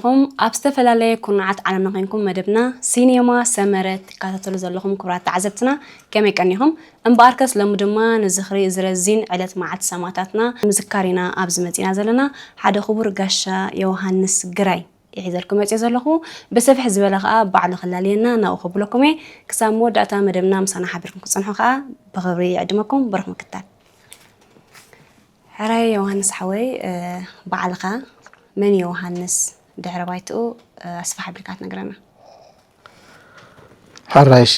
ኹም ኣብ ዝተፈላለየ ኩርናዓት ዓለምና ኮይንኩም መደብና ሲኔማ ሰመረ ትከታተሉ ዘለኹም ክቡራት ተዓዘብትና ከመይ ቀኒኹም? እምበኣርከስ ሎሚ ድማ ንዝኽሪ እዚ ረዚን ዕለት መዓልቲ ሰማእታትና ንምዝካር ኢና ኣብዚ መጺና ዘለና። ሓደ ክቡር ጋሻ ዮሃንስ ግራይ እየ ሒዘልኩም መጺአ ዘለኹ። ብስፍሕ ዝበለ ኸኣ ባዕሉ ክላልየና ናብኡ ከብለኩም እየ። ክሳብ መወዳእታ መደብና ምሳና ሓቢርኩም ክትጸንሑ ኸኣ ብኽብሪ ይዕድመኩም። ብሩኽ ምክትታል። ሕራይ ዮሃንስ ሓወይ፣ ባዕልኻ መን ዮሃንስ ድሕረ ባይትኡ ኣስፋሕ ኣቢልካ ትነግረና? ሕራይ እሺ፣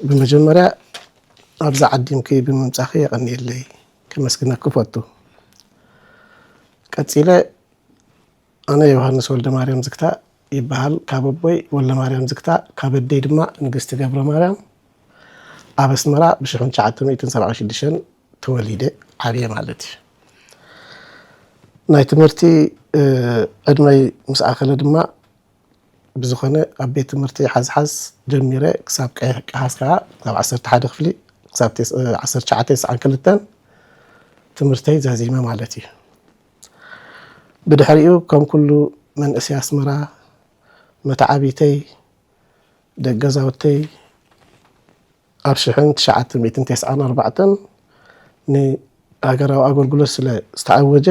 ብመጀመርያ ኣብዚ ዓዲምኪ ብምምጻኺ የቐንየለይ ከመስግነኪ እፈቱ። ቀጺለ ኣነ ዮሃንስ ወልደ ማርያም ዝግታ ይበሃል። ካብ ኣቦይ ወልደ ማርያም ዝግታ፣ ካብ ኣደይ ድማ ንግስቲ ገብረ ማርያም ኣብ ኣስመራ ብሽሕን ትሽዓተ ሚእትን ሰብዓን ሽዱሽተን ተወሊደ ዓብየ ማለት እዩ። ናይ ትምህርቲ ዕድመይ ምስ ኣኸለ ድማ ብዝኾነ ኣብ ቤት ትምህርቲ ሓዝሓዝ ጀሚረ ክሳብ ቀይሕ ቀሃስ ከዓ ካብ ዓሰርተ ሓደ ክፍሊ ክሳብ ዓሰርተ ትሽዓተ ተስዓን ክልተን ትምህርተይ ዛዚመ ማለት እዩ። ብድሕሪኡ ከም ኩሉ መንእሰይ ኣስመራ መተዓቢተይ ደገዛውተይ ኣብ ሽሕን ትሽዓተ ሚእትን ተስዓን ኣርባዕተን ንሃገራዊ ኣገልግሎት ስለ ዝተኣወጀ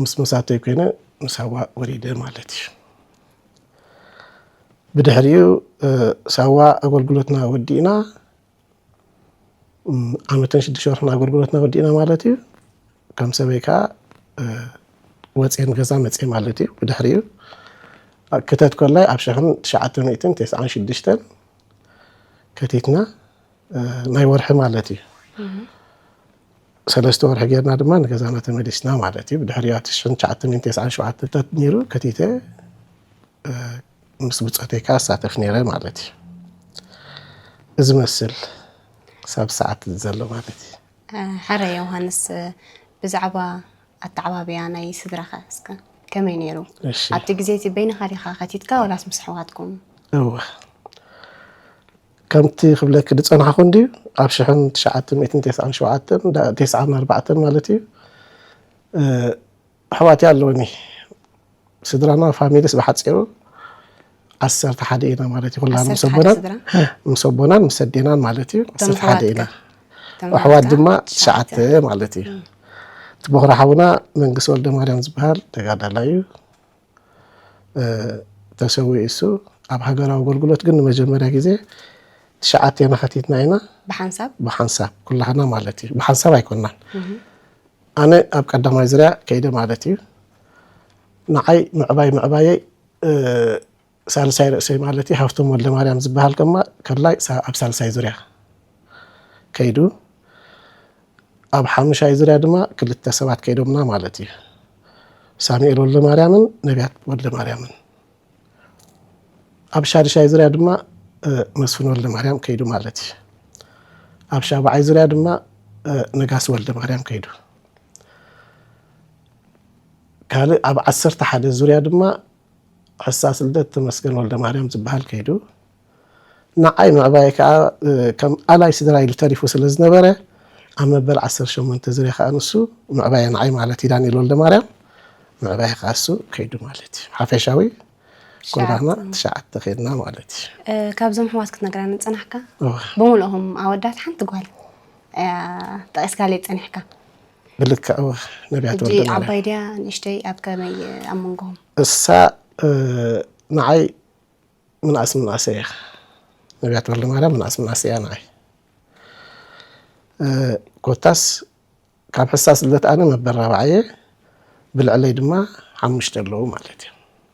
ምስ መሳተይ ኮይነ ንሳዋ ወሪደ ማለት እዩ። ብድሕሪኡ ሳዋ ኣገልግሎትና ወዲእና ዓመትን ሽዱሽተ ወርሕን ኣገልግሎትና ወዲእና ማለት እዩ። ከም ሰበይ ከዓ ወፅየ ንገዛ መፅየ ማለት እዩ። ብድሕሪኡ ክተት ኮላይ ኣብ ሽሕን ትሽዓተ ሚእትን ተስዓን ሽዱሽተን ከቲትና ናይ ወርሒ ማለት እዩ። ሰለስተ ወርሒ ጌርና ድማ ንገዛና ተመሊስና ማለት እዩ። ብድሕሪኡ ኣብ ሽሕን ትሽዓተ ሚእትን ተስዓን ሸውዓተን ተት ነይሩ ከቲተ ምስ ብፆተይ ከዓ እሳተፍ ነይረ ማለት እዩ። እዚ መስል ክሳብ ሰዓት ዘሎ ማለት እዩ። ሕረ ዮሃንስ፣ ብዛዕባ ኣተዓባብያ ናይ ስድራኸ እስከ ከመይ ነይሩ? እሺ። ኣብቲ ግዜ እቲ በይንኻ ዲኻ ከቲትካ ወላስ ምስ ኣሕዋትኩም? እወ፣ ከምቲ ክብለኪ ዝፀናሕኹ እንድዩ ኣብ ሽሕን ትሽዓተ ሚእትን ተስዓን ሸውዓተን ተስዓን ኣርባዕተን ማለት እዩ። ኣሕዋት ኣለውኒ። ስድራና ፋሚሊስ ብሓፂሩ ዓሰርተ ሓደ ኢና ማለት እዩ። ኩላና ምስ ኣቦናን ምስ ኣቦናን ምስ ኣዴናን ማለት እዩ። ዓሰርተ ሓደ ኢና። ኣሕዋት ድማ ትሽዓተ ማለት እዩ። እቲ ቦኽሪ ሓውና መንግስቲ ወልደ ማርያም ዝበሃል ተጋዳላይ እዩ። ተሰዊኡ እሱ ኣብ ሃገራዊ ኣገልግሎት ግን ንመጀመርያ ግዜ ትሽዓተ ኢና ከቲትና ኢና። ብሓንሳብ ብሓንሳብ ኩላህና ማለት እዩ። ብሓንሳብ ኣይኮናን። ኣነ ኣብ ቀዳማይ ዙርያ ከይደ ማለት እዩ። ንዓይ ምዕባይ ምዕባየይ ሳልሳይ ርእሰይ ማለት እዩ ሃፍቶም ወልደ ማርያም ዝበሃል ከማ ከላይ ኣብ ሳልሳይ ዙርያ ከይዱ። ኣብ ሓሙሻይ ዙርያ ድማ ክልተ ሰባት ከይዶምና ማለት እዩ። ሳሙኤል ወልደ ማርያምን ነቢያት ወልደ ማርያምን። ኣብ ሻድሻይ ዙርያ ድማ መስፍን ወልደ ማርያም ከይዱ ማለት እዩ። ኣብ ሻብዓይ ዙርያ ድማ ነጋሲ ወልደ ማርያም ከይዱ። ካልእ ኣብ ዓሰርተ ሓደ ዙርያ ድማ ሕሳስ ልደት ተመስገን ወልደ ማርያም ዝበሃል ከይዱ። ንዓይ ምዕባየ ከዓ ከም ኣላይ ስድራ ኢሉ ተሪፉ ስለ ዝነበረ ኣብ መበል ዓሰርተ ሸሞንተ ዙርያ ከዓ ንሱ ምዕባየ ንዓይ ማለት እዩ ዳንኤል ወልደ ማርያም ምዕባየ ከዓ እሱ ከይዱ ማለት እዩ። ሓፈሻዊ ኩላና ትሽዓተ ከይድና ማለት እዩ። ካብዞም ኣሕዋት ክትነግረኒ ዝፀናሕካ? ብምልኦም ኣወዳት ሓንቲ ጓል ጠቂስካለይ ፀኒሕካ። ብልክዕ ነቢያት ወልደ ማርያም። ዓባይ ድያ ንእሽተይ ኣብ ከመይ ኣብ መንጎም? እሳ ንዓይ ምንኣስ ምንኣሰ እያ። ነቢያት ወልደ ማርያም ምንኣስ ምንኣሰ እያ ንዓይ። ኮታስ ካብ ሕሳስ ልደት ኣነ መበል ራብዓየ ብልዕለይ ድማ ሓሙሽተ ኣለዉ ማለት እዩ።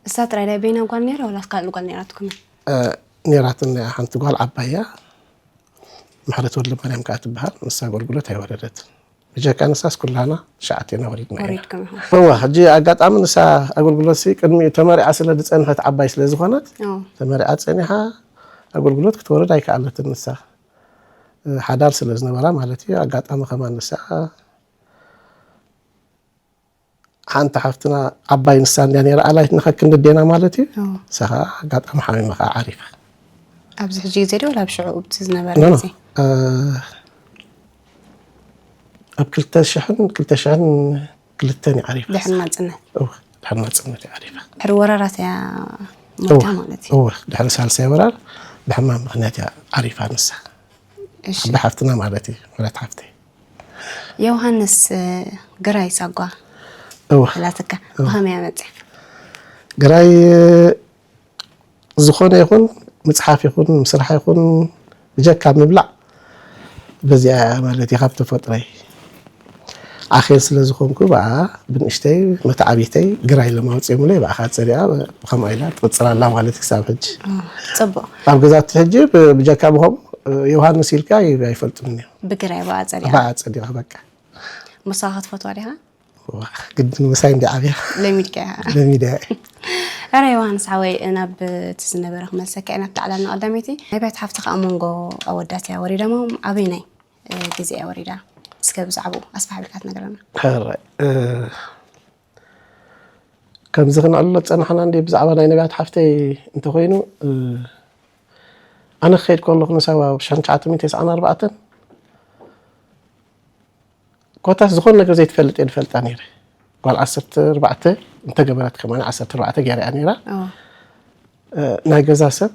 እሳ ጥራይ ድያ በይና ጓል ነይራ ወላስ ካልእ ጓል ነይራትኩም? ነይራትና ሓንቲ ጓል ዓባያ ምሕረት ወልደ ማርያም ከዓ ትበሃል። ንሳ ኣገልግሎት ኣይወረደትን። ብጀካ ንሳስ ኩላና ትሽዓቴና ወሪድና ኢና። ወሪድኩም ኢኹም። እዋ ሕጂ ኣጋጣሚ ንሳ ኣገልግሎት ሲ ቅድሚኡ ተመሪዓ ስለ ዝፀንሐት ዓባይ ስለ ዝኾነት ኦ። ተመሪዓ ፀኒሓ ኣገልግሎት ክትወርድ ኣይከኣለትን ንሳ ሓዳር ስለ ዝነበራ ማለት እዩ። ኣጋጣሚ ከማን ንሳ ሓንቲ ሓፍትና ዓባይ ንሳ እንድያ ነይራ ኣላይትና ከክንዲ ኣዴና ማለት እዩ። ንሳ ከዓ ኣጋጣሚ ሓሚማ ከዓ ዓሪፋ። ኣብዚ ሕጂ ግዜ ድዩ ወላ ኣብ ሽዑ እቲ ዝነበረ ግዜ? ኣብ ክልተ ሽሕን ክልተ ሽሕን ክልተን እዩ ዓሪፋ። ድሕሪ ናፅነት። ድሕሪ ናጽነት እያ ዓሪፋ። ድሕሪ ወራራት እያ ሞታ ማለት እዩ። እወ፣ ድሕሪ ሳልሳይ ወራር ብሕማም ምኽንያት እያ ዓሪፋ ንሳ። እሺ። ዓቢ ሓፍትና ማለት እዩ፣ ምሕረት ሓፍተይ። ዮሃንስ እ፣ ግራይ ሳጓ እወ፣ ላትካ ብኸመይ መፅያ? ግራይ ዝኾነ ይኹን ምፅሓፍ ይኹን ምስራሕ ይኹን ብጀካ ምብላዕ በዚኣ ማለት እዩ ካብ ተፈጥሮይ። ዓኼል ስለ ዝኾንኩ ብኣ ብንእሽተይ መተዓቢተይ ግራይ ለማውፅኦምለይ ብኣኻ ፀሪኣ ብኸምኣ ኢላ ትቕፅል ኣላ ማለት እዩ ክሳብ ሕጂ። ፅቡቅ። ኣብ ገዛቲ ሕጂ ብ- ብጀካ ብኸምኡ ዮሃንስ ኢልካ ኣይፈልጡን እዮም። ብግራይ ብኣ ፀሪኣ። ብኣ ፀሪኻ በቃ ምሳኻ ክትፈትዋ ዲኻ? ግድን ምሳይ እንዲ ዓብያ ለሚድካ ኢኻ። ለሚዳ ኣረ ዮሃንስ ሓወይ ናብ እቲ ዝነበረ ክመልሰካ እየ ናብቲ ዕላልና ቀዳመይቲ ነቢያት ሓፍትኻ ኣብ መንጎ ኣወዳት እያ ወሪዳሞም ኣበይናይ እ፣ ግዜ እያ ወሪዳ? እስከ ብዛዕባኡ ኣስፋሕ ኣቢልካ ትነግረና። ሕራይ እ፣ ከምዚ ክነዕልሎ ዝፀናሕና እንዲ ብዛዕባ ናይ ነቢያት ሓፍተይ እንተኮይኑ እ፣ ኣነ ክኸይድ ከለኹ ንሳዋ ብ ሽሕን ትሽዓተ ሚእትን ተስዓን ኣርባዕተን ኮታስ ዝኾነ ነገር ዘይትፈልጥ እየ ዝፈልጣ ነይረ። ጓል ዓሰርተ ኣርባዕተ እንተገበረት ከማን ዓሰርተ ኣርባዕተ ገይራ እያ ነይራ። ኦ፣ እ፣ ናይ ገዛ ሰብ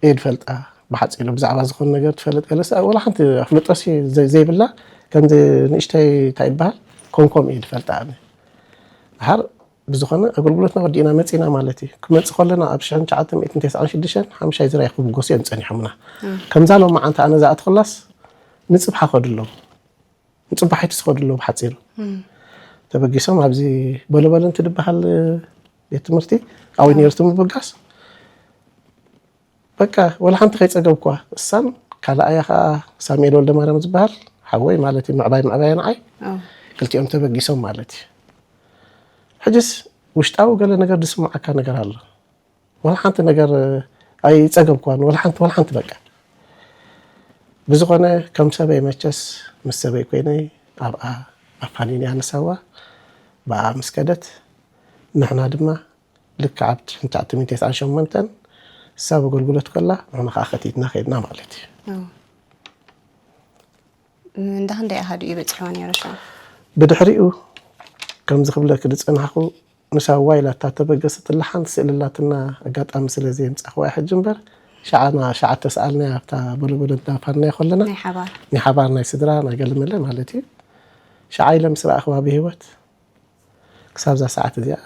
እየ ዝፈልጣ። ብሓፂሩ ብዛዕባ ዝኾነ ነገር ትፈልጥ ገለስ ወላ ሓንቲ ኣፍልጦ ሲ ዘይ- ዘይብላ ከምዚ ንእሽተይ እንታይ ይበሃል ኮምኮም እየ ዝፈልጣ ኣነ። ድሓር ብዝኾነ ኣገልግሎትና ወዲእና መፂና ማለት እዩ። ክመፅእ ከለና ኣብ ሽሕን ትሽዓተ ሚእትን ተስዓን ሽዱሽተን ሓምሻይ ዝራይ ክብጎስ እዮም ፀኒሖምና። ከምዛ ሎማዓንቲ ኣነ ዝኣትኹላስ ንፅብሓ ከዱ ኣለዉ ንፅባሒቱ ዝኸዱ ኣለዉ ብሓፂሩ ተበጊሶም ኣብዚ በለበለ እንትድበሃል ቤት ትምህርቲ ኣብኡ ነይሩ እቲ ምብጋስ በቃ ወላ ሓንቲ ከይፀገብኳ እሳን ካልኣያ ከዓ ሳሙኤል ወልደ ማርያም ዝበሃል ሓወይ ማለት እዩ ምዕባይ ምዕባይ ንዓይ ኦ፣ ክልቲኦም ተበጊሶም ማለት እዩ ሕጅስ ውሽጣዊ ገለ ነገር ዝስምዓካ ነገር ኣሎ ወላ ሓንቲ ነገር ኣይፀገብኳን ወላ ሓንቲ ወላ ሓንቲ በቃ ብዝኾነ ከም ሰበይ መቸስ ምስ ሰበይ ኮይነ ኣብኣ ኣፋኒንያ ንሳዋ ብኣ ምስ ከደት ንሕና ድማ ልክዕ ኣብ ትሽዓተ ሚእትን ተስዓን ሸሞንተን እሳ ብኣገልግሎት ከላ ንሕና ከዓ ከቲትና ከድና ማለት እዩ ኦ። እንዳ ክንደይ ኣሃዱ እዩ በፂሕዋ ነይሩ ሽዑ? ብድሕሪኡ ከምዚ ክብለኪ ዝፀናሕኩ ንሳዋ ኢላ እታ ተበገሰትላ ሓንቲ ስእሊ ኣላትና ኣጋጣሚ ስለ ዘየምፃእክዋ ሕጂ እምበር ሸዓና ሸዓ ተሰኣልናያ ኣብታ በለበለ እንዳፋንናዮ ከለና ናይ ሓባር ናይ ሓባር ናይ ስድራ ናይ ገለመለ ማለት እዩ ሸዓ ኢለ ምስ ረኣኽዋ ብሂወት ክሳብ እዛ ሰዓት እዚኣ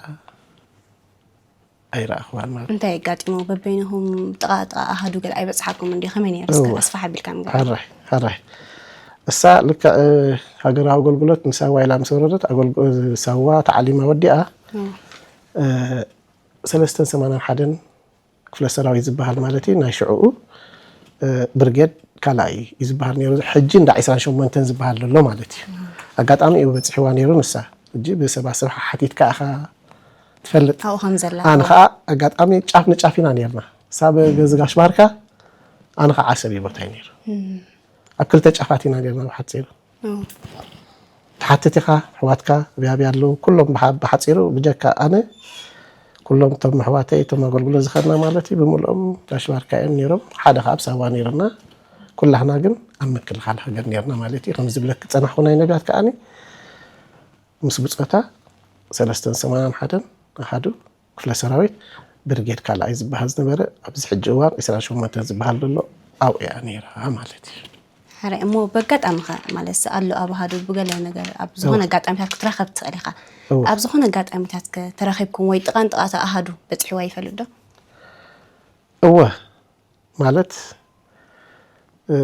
ኣይረኣኽዋን ማለት እንታይ ኣጋጢሙ በበይንኹም ጥቓ ጥቓ ኣሃዱ ገለ ኣይበፅሓኩም እንዲ ከመይ ነይሩ እስከ እወ። ኣስፋሕ ኣቢልካ ንገር ሕራይ ሕራይ እሳ ልክዕ ሃገራዊ ኣገልግሎት ንሳዋ ኢላ ምስ ወረደት ኣገልግ- ሳዋ ተዓሊማ ወዲኣ ሰለስተን ሰማንያን ሓደን ክፍለ ሰራዊት ዝበሃል ማለት እዩ ናይ ሽዕኡ ብርጌድ ካልኣይ እዩ ዝበሃል ነይሩ ሕጂ እንዳ ዕስራን ሸሞንተን ዝበሃል ዘሎ ማለት እዩ ኣጋጣሚ እዩ በፂሕዋ ነይሩ ንሳ ሕጂ ብሰባ ሰብ ሓቲትካ ኢኻ ትፈልጥ ኣብኡ ከም ዘላ ኣነ ከዓ ኣጋጣሚ ጫፍ ንጫፍ ኢና ነርና ሳብ ገዚ ጋሽ ባርካ ኣነ ከዓ ዓሰብ እዩ ቦታይ ነይሩ ኣብ ክልተ ጫፋት ኢና ነርና ብሓፂሩ ትሓትት ኢኻ ኣሕዋትካ ኣብያብያ ኣለዉ ኩሎም ብሓ- ብሓፂሩ ብጀካ ኣነ ኩሎም እቶም ኣሕዋተይ እቶም ኣገልግሎ ዝኸድና ማለት እዩ ብምልኦም ጋሽ ባርካ እዮም ነይሮም ሓደ ከዓ ኣብ ሳዋ ነይርና ኩላህና ግን ኣብ ምክልኻል ሃገር ነርና ማለት እዩ ከም ዝብለክ ዝፀናሕኩ ናይ ነቢያት ከዓኒ ምስ ብፆታ ሰለስተን ሰማንያን ሓደን ኣሃዱ ክፍለ ሰራዊት ብርጌድ ካልኣይ ዝበሃል ዝነበረ ኣብዚ ሕጂ እዋን ዕስራን ሸሞንተን ዝበሃል ዘሎ ኣብኡ እያ ነይራ ማለት እዩ ሕራይ እሞ በጋጣሚ ከ ማለት ኣሎ ኣብ ኣሃዱ ብገለ ነገር ኣብ ዝኾነ ኣጋጣሚታት ክትራኸብ ትኽእል ኢኻ እወ። ኣብ ዝኾነ ኣጋጣሚታት ከ ተራኺብኩም ወይ ጥቓን ጥቓታ ኣሃዱ በፂሕዋ ይፈልጥ ዶ እወ ማለት እ፣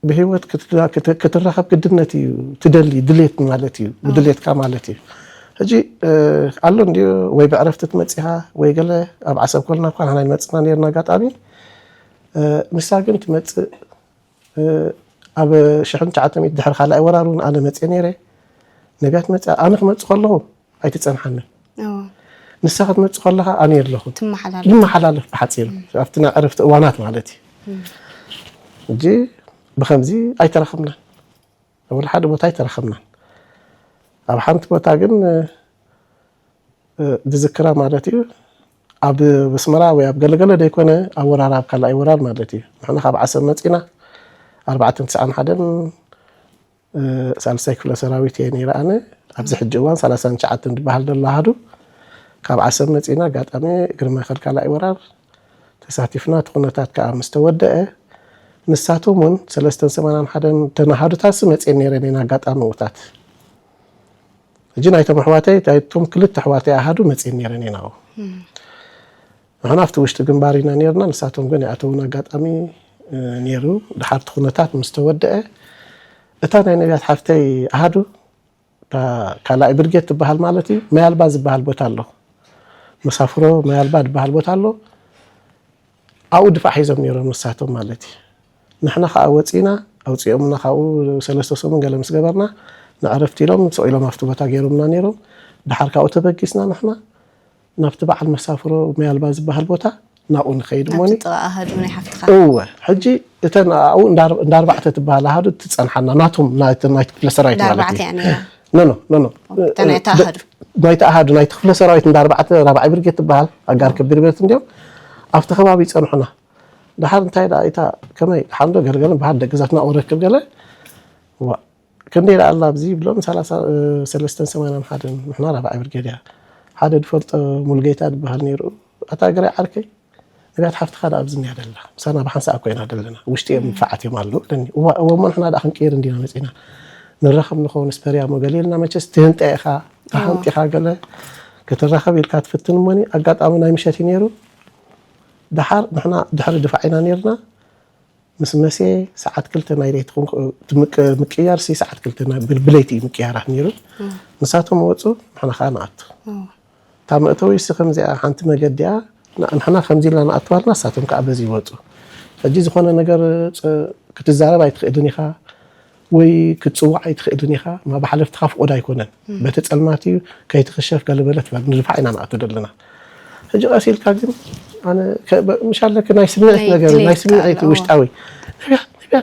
ብህይወት ክትዳ- ክት- ክትራኸብ ግድነት እዩ ትደሊ ድሌት ማለት እዩ ብድሌትካ ማለት እዩ ሕጂ እ፣ ኣሎ እንዲ ወይ ብዕረፍቲ ትመፅኻ ወይ ገለ ኣብ ዓሰብ ኮልና እኳ ንሕና ይመፅና ነርና ኣጋጣሚ እ፣ ንሳ ግን ትመፅእ እ፣ ኣብ ሽሕን ትሽዓተ ሚእቲ ድሕሪ ካልኣይ ወራር እውን ኣነ መፅእ ነይረ ነቢያት መፅኣ ኣነ ክመፅእ ከለኹ ኣይትፀንሓንን እዎ። ንሳ ክትመፅእ ከለኻ ኣነ የለኹን ትመሓላለፍ ይመሓላለፍ ብሓፂሩ ኣብቲ ናይ ዕረፍቲ እዋናት ማለት እዩ ሕጂ ብከምዚ ኣይተራኸብናን ኣብ ሓደ ቦታ ኣይተራኸብናን ኣብ ሓንቲ ቦታ ግን እ፣ ዝዝክራ ማለት እዩ ኣብ ኣስመራ ወይ ኣብ ገለገለ ዘይኮነ ኣብ ወራር ኣብ ካልኣይ ወራር ማለት እዩ ንሕና ካብ ዓሰብ መፂና ኣርባዕተን ትስዓን ሓደን እ፣ ሳልሳይ ክፍለ ሰራዊት እየ ነይረ ኣነ ኣብዚ ሕጂ እዋን ሰላሳን ትሽዓተን ዝበሃል ዘሎ ኣሃዱ ካብ ዓሰብ መጺና ኣጋጣሚ እግሪ መኸል ካልኣይ ወራር ተሳቲፍና፣ እቲ ኩነታት ከኣ ምስ ተወደአ፣ ንሳቶም እውን ሰለስተን ሰማንያን ሓደን ተናሃዱታሲ መጺኤን ነይረን እየን ኣጋጣሚ እውታት። ሕጂ ናይቶም ኣሕዋተይ፣ ናይቶም ክልተ ኣሕዋተይ ኣሃዱ መጺኤን ነይረን እየን ኣብኡ። ንሕና ኣብቲ ውሽጢ ግንባር ኢና ነይርና፣ ንሳቶም ግን ይኣተውን ኣጋጣሚ፣ እ፣ ነይሩ። ድሓር እቲ ኩነታት ምስ ተወደአ፣ እታ ናይ ነቢያት ሓፍተይ ኣሃዱ፣ እታ ካልኣይ ብርጌድ ትበሃል ማለት እዩ፣ ማያልባ ዝበሃል ቦታ ኣሎ። መሳፍሮ ማያልባ ዝበሃል ቦታ ኣሎ። ኣብኡ ድፋዕ ሒዞም ነይሮም ንሳቶም ማለት እዩ። ንሕና ኸዓ ወፂና፣ ኣውፂኦምና ካብኡ ሰለስተ ሰሙን ገለ ምስ ገበርና፣ ንዕረፍቲ ኢሎም ስቕ ኢሎም ኣብቲ ቦታ ገይሮምና ነይሮም። ድሓር ካብኡ ተበጊስና ንሕና ናብቲ በዓል መሳፍሮ ማያልባ ዝበሃል ቦታ ናብኡ ንኸይድ እሞኒ። ናብቲ ጥቓ ኣሃዱ ናይ ሓፍትኻ? እወ፣ ሕጂ እተን ኣብኡ እንዳ ኣር-፣ እንዳ ኣርባዕተ ትበሃል ኣሃዱ ትጸንሓና፣ ናቶም፣ ናይቲ፣ ናይቲ ክፍለ ሰራዊት ማለት እንዳርባዕተ እዩ። እያ ነይራ? ኖ፣ ኖ፣ ኖ፣ ኖ። እታ ናይታ ደ-፣ ኣሃዱ? ናይቲ ኣሃዱ፣ ናይቲ ክፍለ ሰራዊት እንዳ ኣርባዕተ፣ ራብዓይ ብርጌድ ትበሃል፣ ኣጋር ከቢድ ብረት እንዲኦም ኣብቲ ከባቢ ይጸንሑና። ድሓር እንታይ ደኣ ኢታ፣ ከመይ፣ ደሓን ዶ ገለገለ በሃል፣ ደገዛትና ረክብ ገለ፣ ዋ፣ ክንደይ ደኣ ኣላ ኣብዚ ይብሎም፣ ሰላሳ፣ እ፣ ሰለስተን ሰማንያን ሓደን፣ ንሕና ራብዓይ ብርጌድ እያ። ሓደ ድፈልጦ ሙሉጌታ ዝበሃል ነይሩ፣ ኣታ ገረ ዓርከይ፣ ነቢያት ሓፍትኻ ደኣ ኣብዚ እኒኣ ደላ፣ ምሳና ብሓንሳእ እኮ ኢና ደለና፣ ውሽጢ እዮም፣ እም። ንፋዓት እዮም ኣለዉ፣ ኢለኒ። እዋ፣ እወ፣ እሞ ንሕና ደኣ ክንቅይር እንዲና መጺና፣ ንራኸብ ንኸውን፣ ስፐርያ እሞ ገለ ኢልና፣ መቸስ ትህንጠ ኢኻ፣ ተሃንጢኻ ገለ ክትራኸብ ኢልካ ትፍትን እሞኒ፣ ኣጋጣሚ ናይ ምሸት እዩ ነይሩ። ደሓር ንሕና ድሕሪ ድፋዕ ኢና ነይርና፣ ምስ መሴ ሰዓት ክልተ ናይ ለይቲ ኮንኩ፣ እቲ ምቅ-፣ ምቅያር ሲ ሰዓት ክልተ ናይ ብል-፣ ብለይቲ እዩ ምቅያራት ነይሩ። እም። ንሳቶም ወጹ፣ ንሕና ኸዓ ንኣቱ። እም። እታ መእተዊ ሲ ከምዚኣ ሓንቲ መገዲ እያ፣ ን-፣ ንሕና ከምዚ ኢልና ንኣትዋልና፣ ንሳቶም ከኣ በዚ ይወጹ። ሕጂ ዝኾነ ነገር ጸ-፣ ክትዛረብ ኣይትኽእልን ኢኻ፣ ወይ ክትጽዋዕ ኣይትኽእልን ኢኻ፣ ማ ብሓለፍትኻ ፍቑድ ኣይኮነን። እም። በቲ ጸልማት እዩ፣ ከይትኽሸፍ ገለ በለ ትበል፣ ንድፋዕ ኢና ንኣቱ ዘለና። ሕጂ ቀስ ኢልካ ግን፣ ኣነ ከ-፣ በ-፣ ምሽ ኣለኪ ናይ ስምዒት ናይ ነገር፣ ድሌት ናይ ስምዒት ኣሎ። ውሽጣዊ። ነቢያ፣ ነቢያ፣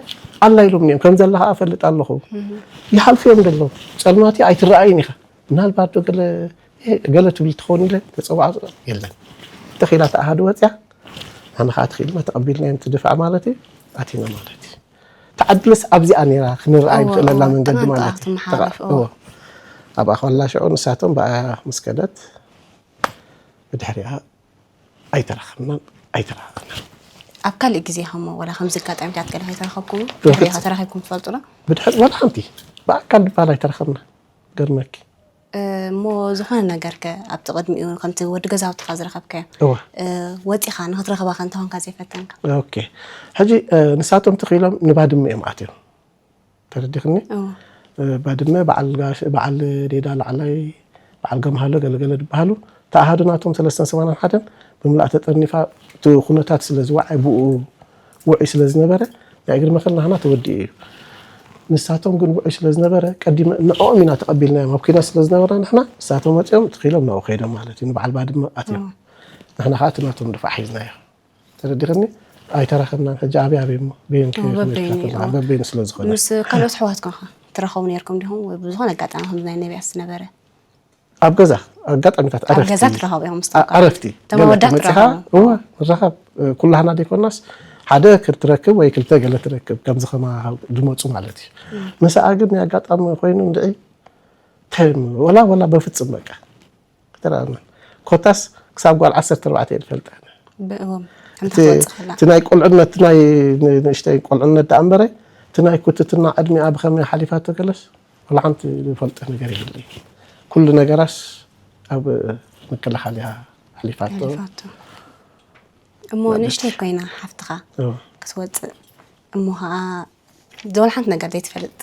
ኣላ ኢሎምኒ እዮም፣ ከም ዘላ ኸኣ እፈልጥ ኣለኹ። እም። ይሓልፉ እዮም ዘለዉ። ጸልማት እዩ፣ ኣይትረኣይን ኢኻ። ምናልባት ዶ ገለ፣ እ፣ ገለ ትብል ትኸውን ኢለ ተጸዋዕኩ፣ የለን። ተኺላ ተኣሃዱ ወጽያ፣ ኣነ ኸኣ ተኺልና ተቐቢልናዮም እቲ ድፋዕ ማለት እዩ፣ ኣቲና ማለት እዩ። ተዓድልስ ኣብዚኣ ነይራ፣ ክንረኣይ እወ፣ ንኽእለላ እወ፣ መንገዲ ጥናን ማለት እዩ። ጥራሕቲ መሓለፍ፣ እወ። እወ። ኣብኣ ኸላ ሽዑ ንሳቶም ብኣያ ምስ ከደት፣ ብድሕሪኣ ኣይተራኸብናን፣ ኣይተራኸብናን። ኣብ ካልእ ግዜ ኸሞ ወላ ከምዚ ኣጋጣሚታት ገለ ከይተራኸብኩም፣ ብርግጽ። ድሕሪኻ ተራኺብኩም ትፈልጡ ዶ? ብድሕሪ፣ ወላ ሓንቲ፣ ብኣካል ድበሃል ኣይተራኸብናን። ገርመኪ። እ፣ እሞ ዝኾነ ነገር ከ ኣብቲ ቅድሚኡ ከምቲ ወዲ ገዛውትኻ ዝረኸብካዮ፣ እወ። እ፣ ወጺኻ ንኽትረኽባ ከ እንተኾንካ ዘይፈተንካ? ኦኬ። ሕጂ፣ እ፣ ንሳቶም ትኺሎም ንባድመ እዮም ኣትዮም። ተረዲኽኒ? እወ። እ፣ ባድመ በዓል ጋሽ-፣ በዓል ዴዳ ላዕላይ፣ በዓል ገምሃሎ ገለገለ ዝበሃሉ፣ ተኣሃዱ ናቶም ሰለስተን ሰማንያን ሓደን ብምልኣ ተጠርኒፋ፣ እቲ ኩነታት ስለ ዝወዓይ ብኡ ውዑይ ስለ ዝነበረ፣ ናይ እግሪ መኸል ናህና ተወዲኡ እዩ። ንሳቶም ግን ውዑይ ስለ ዝነበረ፣ ቀዲመ ንዕኦም ኢና ተቐቢልናዮም። ኣብ ኲናት ስለ ዝነበርና ንሕና፣ ንሳቶም ወጺኦም፣ ትኺሎም ናብኡ ከይዶም ማለት እዩ። ንበዓል ባድመ ኣትዮም። እወ። ንሕና ኸኣ እቲ ናቶም ድፋዕ ሒዝናዮ። ተረዲኽኒ? ኣይተራኸብናን። ሕጂ ኣበይ ኣበይ እሞ? በየን እወ፣ ከ-፣ በበይኑ ከ-፣ እዮም። በበይኑ ስለ ዝኾነ። ምስ ካልኦት ኣሕዋትኩም ኸ ትራኸቡ ነይርኩም ዲኹም? ወይ ብዝኾነ ኣጋጣሚ ከምዚ ናይ ነቢያት ዝነበረ? ኣብ ገዛ፣ ኣጋጣሚታት ኣብ ዕረፍቲ። ገዛ ትራኸቡ ኢኹም ምስቶም ኣ-፣ ካልኦት? ዕረፍቲ። እቶም ገለ ኣወዳት መጺኻ፣ ትራኸቡ? እወ፣ ንራኸብ። እ፣ ኩላህና ዘይኮናስ፣ ሓደ ክትረክብ ወይ ክልተ ገለ ትረክብ፣ ከምዚ ኸማ ዝመጹ ማለት እዩ። እም። ምስኣ ግን ናይ ኣጋጣሚ ኮይኑ እንድዒ፣ ተም-፣ ወላ፣ ወላ በፍጽም በቃ። ክትረኣና። ኮታስ ክሳብ ጓል ዓሰርተ ኣርባዕተ እየ ዝፈልጣ። ብ-፣ እዎም፣ ከምታ እቲ፣ ክወጽእ ከላ። እቲ ናይ ቁልዕነት፣ ናይ ን-፣ ንእሽተይ ቁልዕነት ደኣ እምበረ፣ እቲ ናይ ኩትትና ዕድሚኣ ብኸመይ ሓሊፋቶ ገለስ፣ ወላ ሓንቲ ዝፈልጦ ነገር የብለይ። ኩሉ ነገራስ ኣብ ምክልኻል እያ ሓሊፋቶ። ሓሊፋቶ። እሞ ማለት ንእሽተይ ኮይና ሓፍትኻ እዎ። ክትወጽእ፣ እሞ ኸዓ ወላ ሓንቲ ነገር ዘይትፈልጥ፣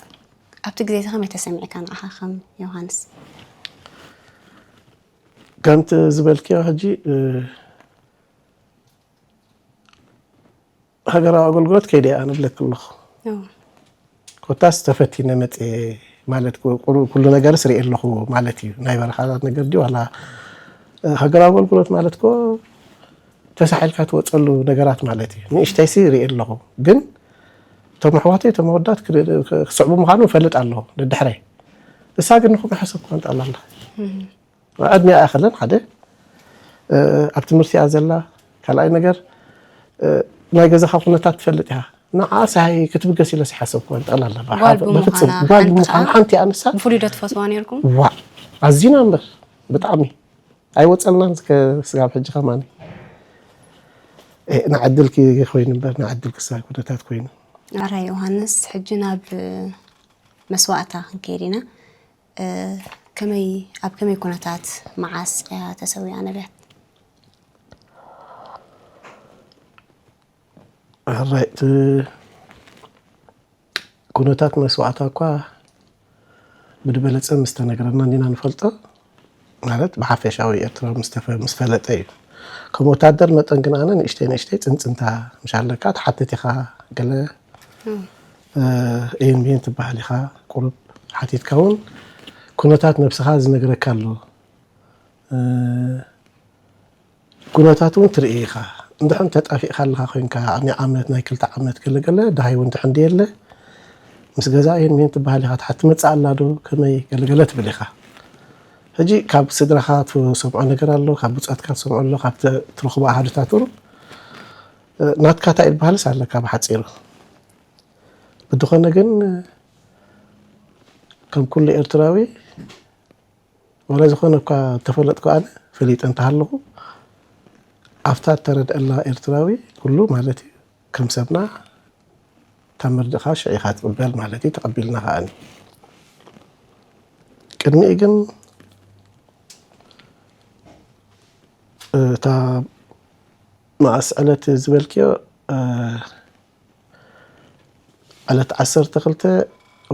ኣብቲ ግዜ እዚ ከመይ ተሰሚዕካ ንዓኻ ከም ዮሃንስ? ከምቲ ዝበልክዮ ሕጂ፣ እ፣ ሃገራዊ ኣገልግሎት ከይደ እያ ንብለኪ ኣለኹ። እዎ። ኮታስ ተፈቲነ መጽየ ማለት ኩ-፣ ቁሩ-፣ ኩሉ ነገርስ ርእየ ኣለኹ ማለት እዩ። ናይ በረኻ ነገር ድዩ ዋላ፣ እ፣ ሃገራዊ ኣገልግሎት ማለት እኮ ተሳሒልካ ትወጸሉ ነገራት ማለት እዩ። ንእሽተይሲ ርእየ ኣለኹ። ግን እቶም ኣሕዋተይ፣ እቶም ኣወዳት ክድ-፣ ክ-፣ ክስዕቡ ምዃኑ እፈልጥ ኣለኹ ደድሕረይ። እሳ ግን ንኹም ይሓሰብኩ ኣንጣላላ። እም። ዕድሚኣ ኣይኣኸለን፣ ሓደ፣ እ፣ ኣብ ትምህርቲ እያ ዘላ። ካልኣይ ነገር፣ እ፣ ናይ ገዛኻ ኩነታት ትፈልጥ ኢኻ። ንዓኣ ሳይ ክትብገስ ኢለስ ይሓሰብኩ ኣንጣላላ። ጓል ብሓፈ-፣ ብምዃና በፍጹም፣ ጓል ሓንቲ ብምዃና ከኣ ሓንቲ እያ ንሳ። ብፍሉይ ዶ ትፈትዋ ነይርኩም? ዋእ፣ ኣዚና እምበር፣ ብጣዕሚ። ኣይወፀልናን እስከ ስጋብ ሕጂ ከማን። እ፣ ንዓድል ኪ-፣ ኮይኑ እምበር፣ ንዓድል ክሳ ኩነታት ኮይኑ። ኣራይ ዮሃንስ፣ ሕጂ ናብ መስዋእታ ክንከይድ ኢና። እ፣ ከመይ፣ ኣብ ከመይ ኩነታት መዓስ እያ ተሰዊኣ ነቢያት? ኣራይ፣ እቲ ኩነታት መስዋእታ እኳ ብድበለጸ ምስ ተነግረና እንዲና ንፈልጦ፣ ማለት ብሓፈሻዊ ኤርትራዊ ምስ ተፈ-፣ ምስ ፈለጠ እዩ። ከም ወታደር መጠን ግን ኣነ ንእሽተይ ንእሽተይ ጽንጽንታ ምሽ ኣለካ፣ ትሓትት ኢኻ፣ ገለ፣ እም። እ፣ ይህን ብይን ትበሃል ኢኻ፣ ቁሩብ ሓቲትካ እውን ኩነታት ነብስኻ ዝነግረካ ኣሎ። እ፣ ኩነታት እውን ትርኢ ኢኻ። እንድሕር ተጣፊእካ ኣለኻ ኮይንካ፣ ናይ ዓመት፣ ናይ ክልተ ዓመት ገለገለ፣ ደሃይ እውን እንድሕር እንድየለ፣ ምስ ገዛ ይህን ምሂን ትበሃል ኢኻ፣ ትሓ-፣ ትመጽእ ኣላ ዶ፣ ከመይ ገለገለ ትብል ኢኻ። ሕጂ ካብ ስድራኻ ትሰምዖ ነገር ኣሎ፣ ካብ ብጾትካ ትሰምዖ ኣሎ፣ ካብ ተ-፣ ትረኽቦ ኣሃዱታት እውን፣ እ፣ ናትካ እንታይ እዩ ዝበሃልስ ኣለካ ብሓጺሩ። ብድኾነ ግን፣ ከም ኩሉ ኤርትራዊ፣ ዋላ ዝኾነ እኳ ተፈለጥኩ ኣነ፣ ፈሊጠ እንተሃለኹ፣ ኣብታ እተረድአላ ኤርትራዊ ኩሉ ማለት እዩ፣ ከም ሰብና እታ መርድእኻ ሽዒኻ ትቕበል ማለት እዩ፣ ተቐቢልና ከኣኒ። ቅድሚኡ ግን እታ መኣስ ዕለት ዝበልክዮ፣ እ፣ ዕለት ዓሰርተ ክልተ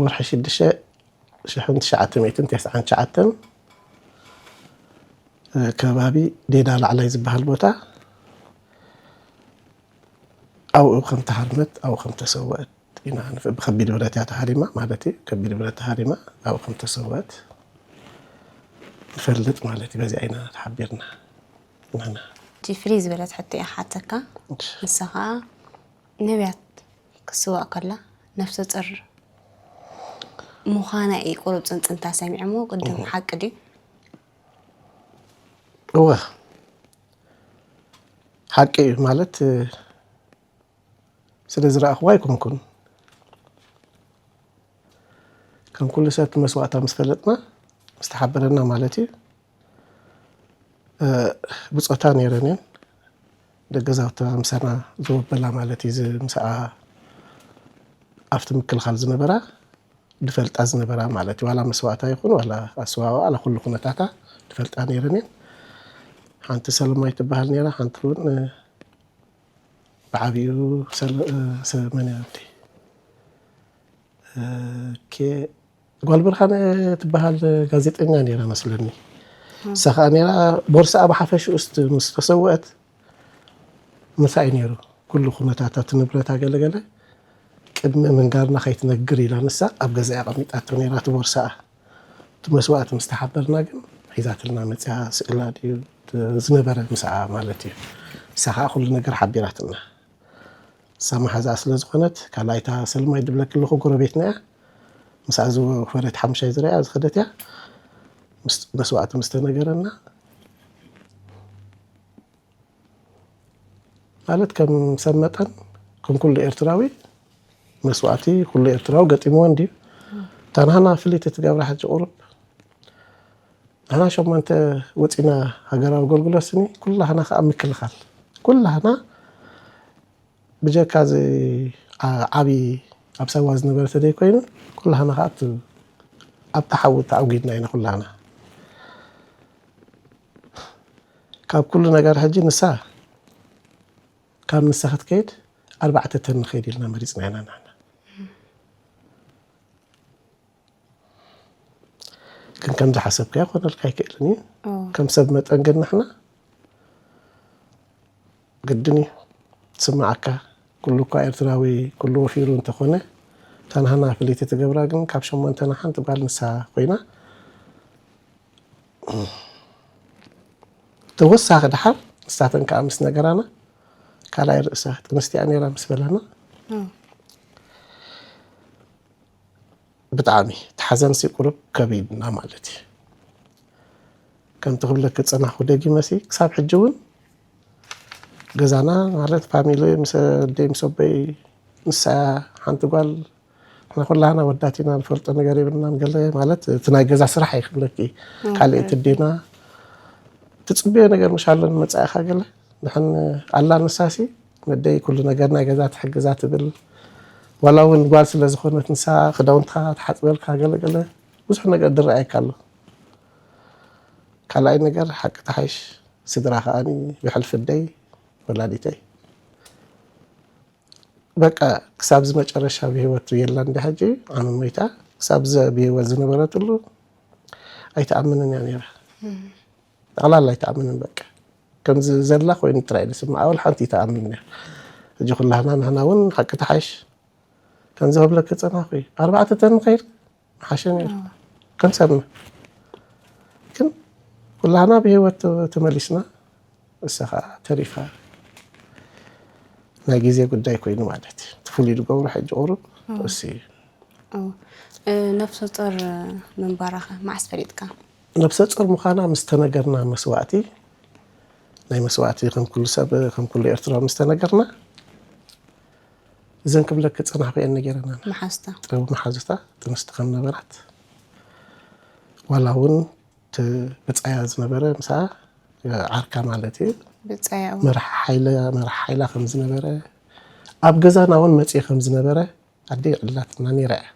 ወርሒ ሽዱሽተ ሽሕን ትሽዓተ ሚእትን ተስዓን ትሽዓተን፣ እ፣ ከባቢ ዴዳ ላዕላይ ዝበሃል ቦታ፣ ኣብኡ ከም ተሃርመት፣ ኣብኡ ከም ተሰወአት ኢና ንፍ-፣ ብከቢድ ብረት እያ ተሃሪማ ማለት እዩ። ከቢድ ብረት ተሃሪማ ኣብኡ ከም ተሰወአት ንፈልጥ ማለት እዩ። በዚኣ ኢና ተሓቢርና ንሕና። ሕጂ ፍልይ ዝበለት ሕቶ እያ ክሓተካ። እሺ። ንሳ ኸኣ ነብያት ክትስዋእ ከላ ነፍሰ ጡር ምዃና እዩ ቁሩብ ጽንጽንታ ሰሚዐሞ። ቅድም እህ። ሓቂ ድዩ? እወ፣ ሓቂ እዩ። ማለት፣ ስለ ዝረኣኽዋ ኣይኮንኩን። ከም ኩሉ ሰብ እቲ መስዋእታ ምስ ፈለጥና፣ ምስ ተሓበረና ማለት እዩ። እ፣ ብጾታ ነይረን እየን። ደገ ዛውታ ምሳና ዘወበላ ማለት እዩ። ዝ-፣ ምስኣ ኣብቲ ምክልኻል ዝነበራ፣ ዝፈልጣ ዝነበራ ማለት እዩ። ዋላ መስዋእታ ይኹን፣ ዋላ ኣስዋዋ፣ ዋላ ኩሉ ኩነታታ ዝፈልጣ ነይረን እየን። ሓንቲ ሰለማዊት ትበሃል ነይራ፣ ሓንቲ እውን፣ እ፣ ብዓብዩ ሰለ-፣ እ፣ ሰ-፣ መን እያ ኣዲ? እ፣ ኬ-፣ ጓል ብርሃነ ትበሃል ጋዜጠኛ ነይራ መስለኒ። እም። ንሳ ኸኣ ነይራ፣ ቦርሳኣ ብሓፈሽኡ ስት-፣ ምስ ተሰወአት ምሳይ ነይሩ። ኩሉ ኩነታታ፣ እቲ ንብረታ ገለገለ ቅድሚ ምንጋርና ከይትነግር ኢላ ንሳ ኣብ ገዛኣ ኣቐሚጣቶ ነይራ እቲ ቦርሳኣ። እቲ መስዋእቲ ምስ ተሓበርና ግን ሒዛትልና መጽያ፣ ስእላ ድዩ ዝነበረ ምስኣ ማለት እዩ። ንሳ ኸኣ ኩሉ ነገር ሓቢራትና። ንሳ መሓዛኣ ስለ ዝኾነት፣ ካልኣይታ ሰልማይ ድብለኪ ኣለኹ፣ ጎረቤትና እያ። ምስኣ ዝወፈረት ሓሙሻይ ዝረኣ ዝኸደት እያ። ምስ-፣ መስዋእቲ ምስ ተነገረና፣ ማለት ከም ሰብ መጠን፣ ከም ኩሉ ኤርትራዊ መስዋእቲ ኩሉ ኤርትራዊ ገጢምዎ እንድዩ። እታ ናህና ፍልይቲ ትገብራ ሕጂ ቁሩብ፣ ንሕና ሸሞንተ ወጺና ሃገራዊ ኣገልግሎት ስኒ፣ ኩላህና ከኣ ምክልኻል። ኩላህና ብጀካ እዚ ዓ-፣ ዓቢ ኣብ ሳዋ ዝነበረ ተደይ ኮይኑ፣ ኩላህና ከኣ ኣብቲ፣ ኣብቲ ሓዊ ተኣጒድና ኢና ኩላህና። ካብ ኩሉ ነገር ሕጂ ንሳ፣ ካብ ንሳ ክትከይድ ኣርባዕተ ተን ንኸይድ ኢልና መሪጽና ኢና ንሕና። ግን ከም ዝሓሰብካዮ ክኾነልካ ኣይክእልን እዩ። ኦ። ከም ሰብ መጠን ግን ንሕና ግድን እዩ። ትስምዓካ፣ ኩሉ እኳ ኤርትራዊ፣ ኩሉ ወፊሩ እንተኾነ፣ እታ ናህና ፍልይቲ ትገብራ ግን ካብ ሸሞንተና ሓንቲ ጓል ንሳ ኮይና፣ ተወሳኺ ደሓር ንሳተን ከኣ ምስ ነገራና፣ ካልኣይ ርእሳ ጥንስቲ እያ ነይራ ምስ በላና፣ እም። ብጣዕሚ እቲ ሓዘንሲ ቁሩብ ከቢድና ማለት እዩ። ከምቲ ክብለኪ ዝጸናሕኩ ደጊመሲ፣ ክሳብ ሕጂ እውን ገዛና ማለት ፋሚሊ ምስ ኣደይ ምስ ኣቦይ፣ ንሳ ሓንቲ ጓል፣ ንሕና ኩላህና ወዳት ኢና፣ ንፈልጦ ነገር የብልናን። ገለ ማለት እቲ ናይ ገዛ ስራሕ እዩ ክብለኪ። ኦኬ። ካልእ እቲ ኣዴና ትጽበዮ ነገር ምሽ ኣሎ ንመጻኢኻ ገለ። ንሕን ኣላ ንሳሲ፣ ነደይ ኩሉ ነገር ናይ ገዛ ትሕግዛ ትብል። ዋላ እውን ጓል ስለ ዝኾነት ንሳ ክዳውንትኻ ትሓጽበልካ ገለ ገለ ብዙሕ ነገር ድረኣየካ ኣሎ። ካልኣይ ነገር ሓቂ ተሓይሽ ስድራ ከኣኒ ብሕልፊ ኣደይ ወላዲተይ በቃ ክሳብ እዚ መጨረሻ ብህይወት የላ እንዲ ሕጂ ዓመት ሞይታ ክሳብ እዚ ብህይወት ዝነበረትሉ ኣይትኣምንን እያ ነይራ። ጠቕላላ ኣይትኣምንን በቃ ከምዚ ዘላ ኮይኑ ጥራይ ዝስምዓ ወላ ሓንቲ ኣይትኣምንን እያ። ሕጂ ኩላህና ንሕና እውን ሓቂ ተሓይሽ ከምዚ ክብለኪ ጸናኹ እዩ ኣርባዕተ ተን ንኸይድ ሓሸ ነይሩ ከም ሰብና ግን ኩላህና ብህይወት ተመሊስና እሳ ከዓ ተሪፋ ናይ ግዜ ጉዳይ ኮይኑ ማለት እዩ። እቲ ፍሉይ ዝገብሮ ሕጂ ቁሩብ እሱ እዩ። ነፍሰ ጡር ምንባራኸ መዓስ ፈሊጥካ? ነብሰ ጡር ምዃና ምስ ተነገርና መስዋእቲ ናይ መስዋእቲ ከም ኩሉ ሰብ ከም ኩሉ ኤርትራዊ ምስ ተነገርና እዘን ክብለኪ ዝጸናሕኩ እየን ነጊረናና። መሓዝታ ጥበቡ መሓዙታ ጥንስቲ ከም ነበራት ዋላ እውን እቲ ብጻያ ዝነበረ ምስኣ ዓርካ ማለት እዩ ብጻያ መራሕ ሓይላ መራሕ ሓይላ ከም ዝነበረ ኣብ ገዛና እውን መጽኢ ከም ዝነበረ ኣደይ ዕላትና ነይራ እያ።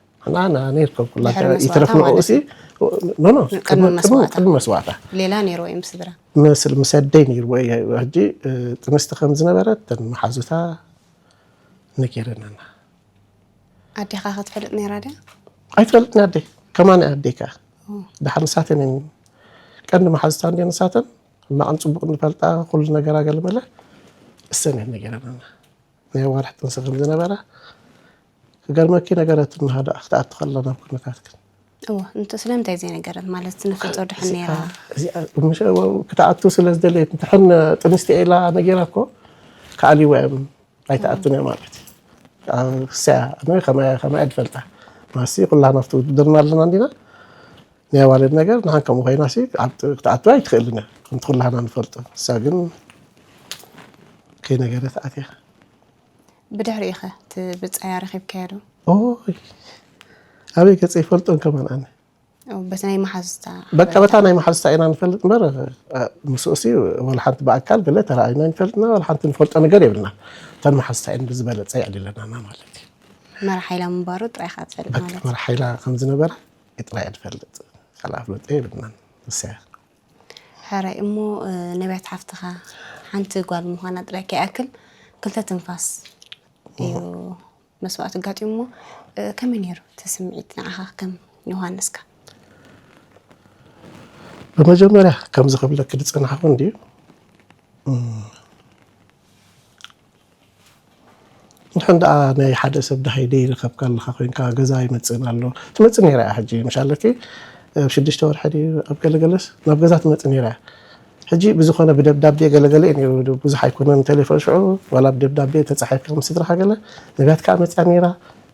ኣና ነይርከም ኩላ ድሕሪ መስዋእታ ይትረፍ ንዕኡ ማለት ሲ ኖ ኖ ቅድሚ መስዋእታ። ቅድሚ መስዋእታ ሌላ ነይርዎ እዮም ስድራ መስል ምስ ኣደይ ነይርዎ እዩ። ሕጂ ጥንስቲ ከም ዝነበረት ተን መሓዙታ ነጊረናና። ኣዴኻ ክትፈልጥ ነይራ ድያ? ኣይትፈልጥን ኣደይ ከማን ኣደይ ከኣ ድሓር ንሳተን እየን ቀንዲ መሓዙታ እንደ ንሳተን ሕማቕን ጽቡቕ ንፈልጣ ኩሉ ነገራ ገለመለ እሰን እየን ነጊረናና። ናይ ኣዋርሕ ጥንሲ ከም ዝነበራ ክገርመኪ ነገረትና ሃዳ ክትኣቱ ከላ ናብ ኩነታትክን እዎ እንተ ስለምንታይ ዘይነገረት ማለት ነፍሰ ጡር ድሕን ነይራ እዚኣ ምሽ ክትኣቱ ስለ ዝደለየት እንተሕን ጥንስቲ ኢላ ነጊራ እኮ ክኣልይዋ እዮም ኣይትኣቱን እያ ማለት እዩ። እሰያ ከማያ ከማያ ትፈልጣ ማሲ ኩላ ናብቲ ውድድርና ኣለና እንዲና ናይ ኣዋልድ ነገር ንሓን ከምኡ ኮይና ሲ ኣብ ክትኣቱ ኣይትኽእልን እያ ከምቲ ኩላህና ንፈልጦ እሳ ግን ከይነገረት ኣትያ ብድሕሪኡ ኸ እቲ ብጻያ ረኺብካዮ ዶ? ኦይ ኣበይ ገጸ ይፈልጦን ከማን ኣነ ኦ፣ በቲ ናይ መሓዝታ በቃ በታ ናይ መሓዝታ ኢና ንፈልጥ እምበር ምስኡሲ ወላ ሓንቲ ብኣካል ገለ ተረኣይና ንፈልጥና ወላ ሓንቲ ንፈልጦ ነገር የብልና እተን መሓዝታ እየን ብዝበለፀ የዕሊለናና ማለት እዩ መራሕ ሓይላ ምንባሩ ጥራይ ኢኻ ትፈልጥ በቃ ማለት መራሕ ሓይላ ከም ዝነበራ ጥራይ እየ ንፈልጥ ካልኣ ፍለጦ የብልናን ንሰያ ሕራይ እሞ እ፣ ነቢያት ሓፍትኻ ሓንቲ ጓል ምዃና ጥራይ ከይኣክል ክልተ ትንፋስ እዩ መስዋእቲ ኣጋጢሙ እሞ እ፣ ከመይ ነይሩ እቲ ስምዒት ንዓኻ ከም ዮሃንስካ ብመጀመርያ ከምዚ ክብለኪ ዝፅናሕኩ እንድዩ እም፣ ንሕን ደኣ ናይ ሓደ ሰብ ደሃይ ደይረኸብካ ኣለኻ ኮይንካ ገዛ ይመፅእን ኣሎ ትመፅእ ነይራ እያ ሕጂ ምሻለኪ ኣብ ሽዱሽተ ወርሒ ድዩ ኣብ ገለገለስ ናብ ገዛ ትመፅእ ነይራ እያ ሕጂ ብዝኾነ ብደብዳቤ ገለገለ እዩ ነይሩ ብዙሕ ኣይኮነን ቴሌፎን ሽዑ ዋላ ብደብዳቤ ተፃሒፍካ ምስ ስድራኻ ገለ ነቢያት ከዓ መፅያ ነይራ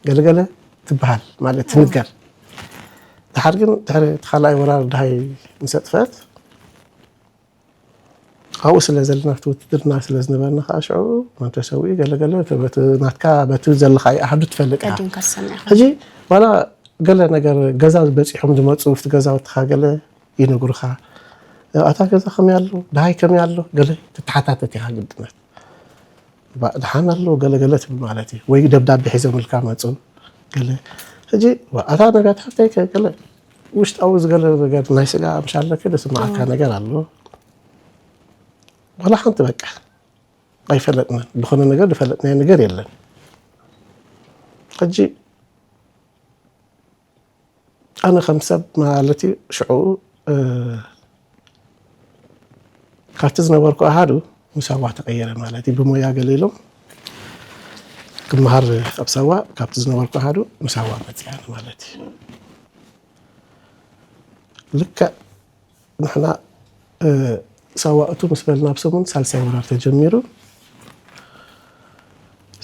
ገለገለ ትበሃል ማለት ትንገር ድሓር ግን ድሕሪ እቲ ካልኣይ ወራር ደሃይ ምስ ኣጥፈአት ኣብኡ ስለ ዘለና እቲ ውትድርና ስለ ዝነበርና ከዓ ሽዑ መን ተሰዊኡ ገለገለ በቲ ናትካ በቲ ዘለካ ኣሃዱ ትፈልጥ ኢኻ ቀዲምካ ዝሰምዕኻ ሕጂ ዋላ ገለ ነገር ገዛ በፂሖም ዝመፁ ኣብቲ ገዛውትኻ ገለ ይነግሩኻ ኣታ ገዛ ከመይ ኣሎ ድሃይ ከመይ ኣሎ ገለ ትተሓታተት ኢኻ ግድነት ባ- ድሓን ኣሎ ገለገለ ትብል ማለት እዩ ወይ ደብዳቤ ሒዞምልካ መፁ ገለ ሕጂ ዋ- ኣታ ነቢያት ሃፍተይ ከ ገለ ውሽጣዊ ዝገለ ነገር ናይ ስጋ ምሻለክ ዝስማዓካ ነገር ኣሎ ዋላ ሓንቲ በቃ ኣይፈለጥናን ዝኾነ ነገር ዝፈለጥናዮ ነገር የለን ሕጂ ኣነ ከም ሰብ ማለት እዩ ሽዑ እ፣ ካብቲ ዝነበርኩ ኣሃዱ ምሳዋ ተቐየረ ማለት እዩ ብሞያ ገለ ኢሎም ክመሃር ኣብ ሳዋ ካብቲ ዝነበርኩ ኣሃዱ ምሳዋ መፅኣኒ ማለት እዩ ልክዕ ንሕና እ፣ ሳዋ እቱ ምስ በልና ኣብ ሰሙን ሳልሳይ ወራር ተጀሚሩ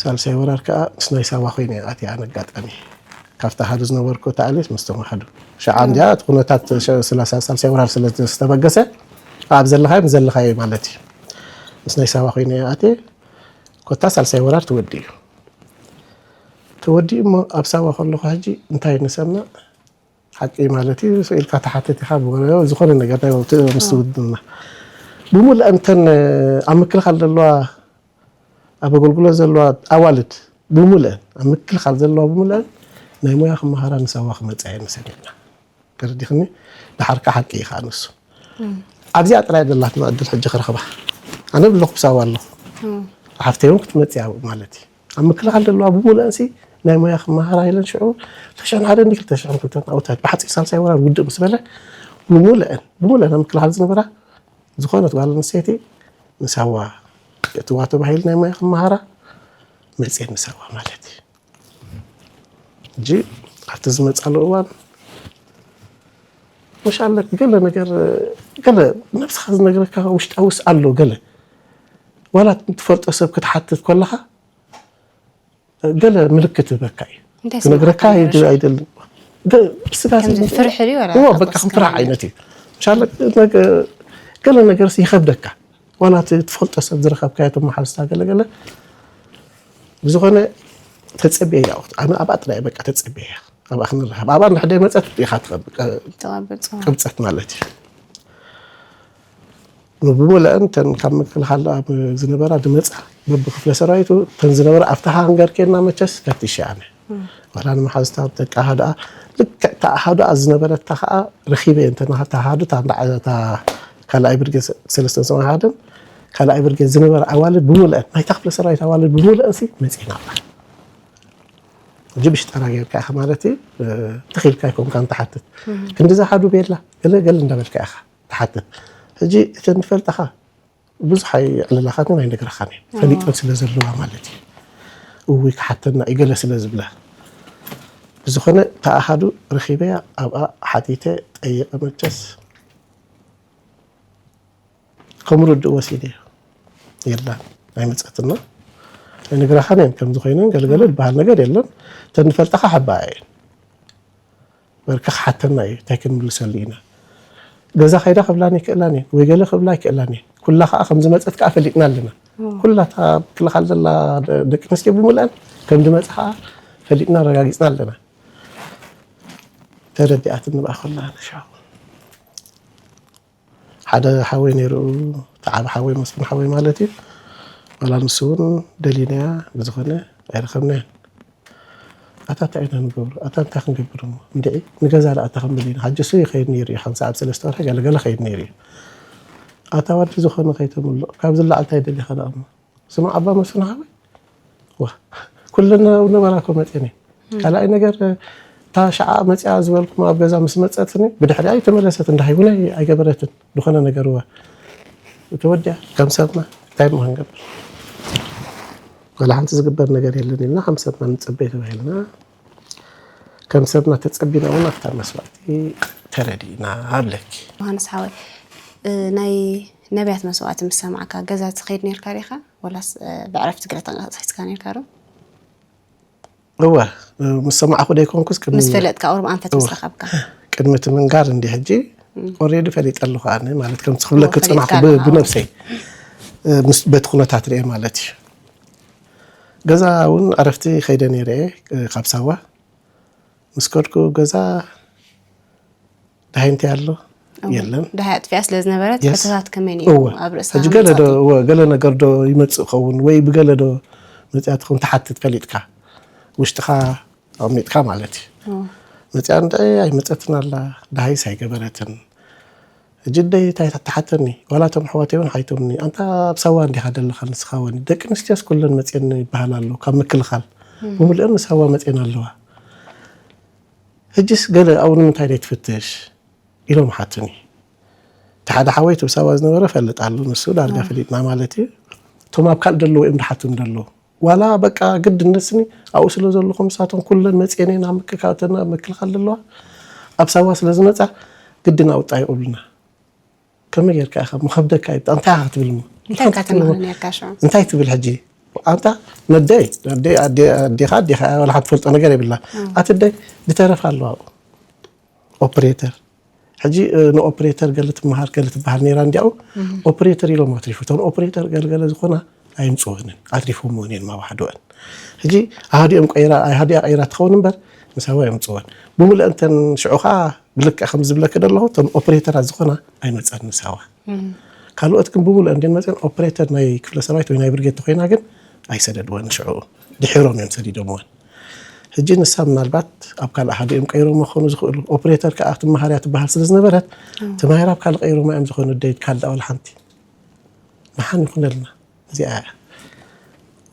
ሳልሳይ ወራር ከዓ ምስ ናይ ሳዋ ኮይነ እየ ኣትየ ኣነ ኣጋጣሚ ካብቲ ኣሃዱ ዝነበርኩ ተኣልየት ምስቶም ኣሃዱ ሸዓ እንዲያ እቲ ኩነታት ሸ- ስላ- ሳልሳይ ወራር ስለ ዝተበገሰ ኣብ ዘለኻዮ ምስ ዘለኻዮ ማለት እዩ ምስ ናይ ሳዋ ኮይነ እየ ኣትየ ኮታ ሳልሳይ ወራር ተወዲኡ ተወዲኡ እሞ ኣብ ሳዋ ከለኹ ሕጂ እንታይ ንሰምዕ ሓቂ ማለት እዩ ኢልካ ተሓተት ኢኻ ብወረ ዝኾነ ነገር ናይ ወቅቲ ምስ ውድና ብምሉእ እንተን ኣብ ምክልኻል ዘለዋ ኣብ ኣገልግሎት ዘለዋ ኣዋልድ ብምሉእን ኣብ ምክልኻል ዘለዋ ብምሉእን ናይ ሞያ ክመሃራ ንሳዋ ክመፅኣ እየን ሰሚዕና። ተረዲኽኒ? ደሓርካ ሓቂ እዩ ከዓ ንሱ። ኣብዚኣ ጥራይ ዘላትና ዕድል ሕጂ ክረኽባ። ኣነ ብለኹ ብሳዋ ኣለኹ። ሓፍተይ እውን ክትመፅእ ኣብኡ ማለት እዩ። ኣብ ምክልኻል ዘለዋ ብምሉእን ሲ ናይ ሞያ ክመሃራ ኢለን ሽዑ ክልተ ሽሕን ሓደን ክልተ ሽሕን ክልተን ዓውታት ብሓፂር ሳልሳይ ወራር ውድእ ምስ በለ ብምሉእን ብምሉእን ኣብ ምክልኻል ዝነበራ ዝኾነት ጓል ኣንስተይቲ ንሳዋ የእትዋ ተባሂሉ ናይ ሞያ ክመሃራ መፅየን ንሳዋ ማለት እዩ። ሕጂ ኣብቲ ዝመፃሉ እዋን መሻለክ ገለ ነገር ገለ ነብስኻ ዝነግረካ ውሽጣውስ ኣሎ ገለ ዋላ ትፈልጦ ሰብ ክትሓትት ከለኻ ገለ ምልክት ይህበካ እዩ። እንታይ ክነግረካ ስምዓካ ይድ- ነይሩ? ኣይደልን። ገ- ስጋ ከምዚ ስምዒት- ፍርሒ ድዩ ወላ እዎ፣ ታኮስ በቃ ከም ፍርሒ ከማን? ዓይነት እዩ። መሻለክ ነገ- ገለ ነገርስ ይኸብደካ ዋላ እቲ ትፈልጦ ሰብ ዝረኸብካዮ ተመሓዝታ ገለገለ ብዝኾነ ተፀብየ እያ። ኣነ ኣብኣ ጥራይ በቃ ተፀብየ እያ። ኣብኣ ክንረኸብ ኣብኣ እንድሕደ መፀት ኢኻ ትቐብ- ትቐብል ጽዋ። ቅብፀት ማለት እዩ። ብመለአን ተን ካብ ምክልኻል ኣብ ዝነበራ ድመፃ በብክፍለ ሰራዊቱ ተን ዝነበራ ኣብታ ሃንገር ኬድና መቸስ ፈቲሸ ኣነ ዋላ ንመሓዝታ ደቂ ኣሃዱኣ ልክዕ እታ ኣሃዱኣ ዝነበረታ ከዓ ረኺበ እየ እንተ ናሃታ ኣሃዱ እታ እንዳ- እታ ካልኣይ ብርጌድ ሰለስተን ሰማን ሓደን ካልኣይ ብርጌድ ዝነበረ ኣዋልድ ብምልአን ናይታ ክፍለ ሰራዊት ኣዋልድ ብምልአን ሲ መፂና ኣላ ሕጂ ብሽጠራ ጌርካ ኢኻ ማለት እዩ ተኺልካ ይኮንካ ንትሓትት ክንዲ ዝሓዱ ቤላ ገለ ገለ እንዳበልካ ኢኻ ትሓትት ሕጂ እተን ዝፈልጣኻ ብዙሕ ኣይዕልላኻትን ኣይነግረኻን እየ ፈሊጠን ስለ ዘለዋ ማለት እዩ እውይ ክሓተና እዩ ገለ ስለ ዝብላ ብዝኾነ ተኣሃዱ ረኺበያ ኣብኣ ሓቲተ ጠይቀ መቸስ ከም ርድእ ወሲደ የላን ኣይመፀትና ኣይነግረኻን እየን ከምዚ ኮይነን ገለገለ ዝበሃል ነገር የለን ተንፈልጣኻ ሓባ እየን በርካ ክሓተና እዩ እንታይ ክንምልሰሉ ኢና ገዛ ከይዳ ክብላን ይክእላን እየን ወይ ገለ ክብላ ይክእላን እየን ኩላ ከዓ ከም ዝመፀት ከዓ ፈሊጥና ኣለና ኩላ እታ ክልኻል ዘላ ደቂ ኣንስትዮ ብምልአን ከም ዝመፀ ከዓ ፈሊጥና ኣረጋጊፅና ኣለና ተረዲኣት ንብኣ ከላ ንሻው ሓደ ሓወይ ነይሩ ተዓብ ሓወይ መስፍን ሓወይ ማለት እዩ ዋላ ንሱ እውን ደሊናያ ብዝኾነ ኣይረኸብናያን ኣታ እንታይ ኢና ንገብሮ ኣታ እንታይ ክንገብር እሞ እንድዒ ንገዛ ዳኣ ተኸምብል ኢና ሓጂ እሱ ይኸይድ ነይሩ እዩ ሓምሳ ኣብ ሰለስተ ወርሒ ገለገለ ኸይድ ነይሩ እዩ ኣታ ዋዲ ዝኾነ ከይተምልቕ ካብ ዝላዓል እንታይ ደሊኻ ዳኣ እሞ ስማዕ ኣባ መስፍን ሓወይ ዋ ኩለን ናብ ነበራ እኮ መፅአን እየን ካልኣይ ነገር እታ ሸዓ መፅኣ ዝበልኩም ኣብ ገዛ ምስ መፀትኒ ብድሕሪኣ ኣይተመለሰትን ዳሃይ እውን ኣይገበረትን ዝኾነ ነገር እዋ ተወዲኣ ከም ሰብና እንታይ እሞ ክንገብር ዋላ ሓንቲ ዝግበር ነገር የለን ኢልና ከም ሰብና ንፅበይ ተባሂልና ከም ሰብና ተፀቢና እውን ኣብታ መስዋእቲ ተረዲእና ኣብለኪ ዮሃንስ ሓወይ ናይ ነቢያት መስዋእቲ ምስ ሰማዕካ ገዛ ትኸይድ ነርካ ዲኻ ወላስ ብዕረፍቲ ገለ ተንቀሳቒስካ ነርካ ዶ እወ ምስ ሰማዕኹ ደይኮንኩስ ቅድሚ ምስ ፈለጥካ ቁሩብ ኣንፈት ምስ ረኸብካ ቅድሚ እቲ ምንጋር እንዲ ሕጂ ኦሬዲ ፈሊጠ ኣለኹ ኣነ ማለት ከምቲ ክብለኪ ዝፅናሕኩ ብነብሰይ በቲ ኩነታት ርኤ ማለት እዩ ገዛ እውን ዕረፍቲ ከይደ ነይረ ካብ ሳዋ ምስ ከድኩ ገዛ ደሃይ እንታይ ኣሎ የለን ደሃይ ኣጥፊኣ ስለ ዝነበረት ሕቶታት ከመይ ነይሩ ኣብ ርእሳ ሕጂ ገለ ዶ እወ ገለ ነገር ዶ ይመጽእ ኸውን ወይ ብገለ ዶ መጽያ ትኸውን ትሓትት ፈሊጥካ ውሽጥኻ ኣቕሚጥካ ማለት እዩ መጽያ እንድዒ ኣይመጸትን ኣላ ደሃይስ ኣይገበረትን ሕጂ ደይ እንታይ ተሓተኒ ዋላ እቶም ኣሕዋተይ እውን ሓይቶምኒ ኣንታ ኣብ ሳዋ እንዲኻ ደለኻ ንስኻ ወኒ ደቂ ኣንስትዮስ ኩለን መጽየን ይበሃል ኣሎ ካብ ምክልኻል ብምልኦም ንሳዋ መጽየን ኣለዋ ሕጂስ ገለ ኣብኡ ንምንታይ ደይ ትፍትሽ ኢሎም ሓቱኒ እቲ ሓደ ሓወይ እቲ ብሳዋ ዝነበረ ፈልጥ ኣሎ ንሱ ዳርጋ ፈሊጥና ማለት እዩ እቶም ኣብ ካልእ ደለዉ እዮም ድሓቱኒ ደለዉ ዋላ በቃ ግድ እነስኒ ኣብኡ ስለ ዘለኹ ምሳቶም ኩለን መፅኤን እየን ኣብ ምክልካል ዘለዋ ኣብ ሳዋ ስለ ዝመፃ ግድን ኣውጣ ይቕብሉና ከመይ ጌርካ ኢኻ ምኸብደካ እዩ እንታይ ኢኻ ክትብል እሞ እንታይ ኢልካ ትምህር ነርካ ሽዑ እንታይ ትብል ሕጂ ኣንታ ነደይ ኣዴኻ ኣዴኻ ወላ ሓንቲ ፈልጦ ነገር የብላ ኣቲ ደይ ብተረፍ ኣለዋ ኦፕሬተር ሕጂ ንኦፕሬተር ገለ ትመሃር ገለ ትበሃል ነይራ እንዲያው ኦፕሬተር ኢሎም ኣትሪፉ እቶም ኦፕሬተር ገለገለ ዝኾና ኣይምፅወንን ኣትሪፎምወን እዮም ኣብ ሓደወን ሕጂ ኣሃዲኦም ቀይራ ኣሃዲያ ቀይራ ትኸውን እምበር ንሳዋ የምፅወን ብምልአን ተን ሽዑ ከዓ ብልክዕ ከም ዝብለኪ ደለኹ እቶም ኦፕሬተራት ዝኾና ኣይመፀን ንሳዋ ካልኦት ግን ብምሉእ እንድን መፅን ኦፕሬተር ናይ ክፍለ ሰራዊት ወይ ናይ ብርጌድ ተኮይና ግን ኣይሰደድወን። ሽዑ ድሒሮም እዮም ሰዲዶምወን። ሕጂ ንሳ ምናልባት ኣብ ካልእ ሃዲ እዮም ቀይሮም መኾኑ ዝኽእሉ። ኦፕሬተር ከዓ ትመሃርያ ትበሃል ስለ ዝነበረት ተማሂራ ኣብ ካልእ ቀይሮማ እዮም ዝኾኑ። ደይ ካልእ ዳውላ ሓንቲ መሓን ይኹነልና። እዚኣ እያ።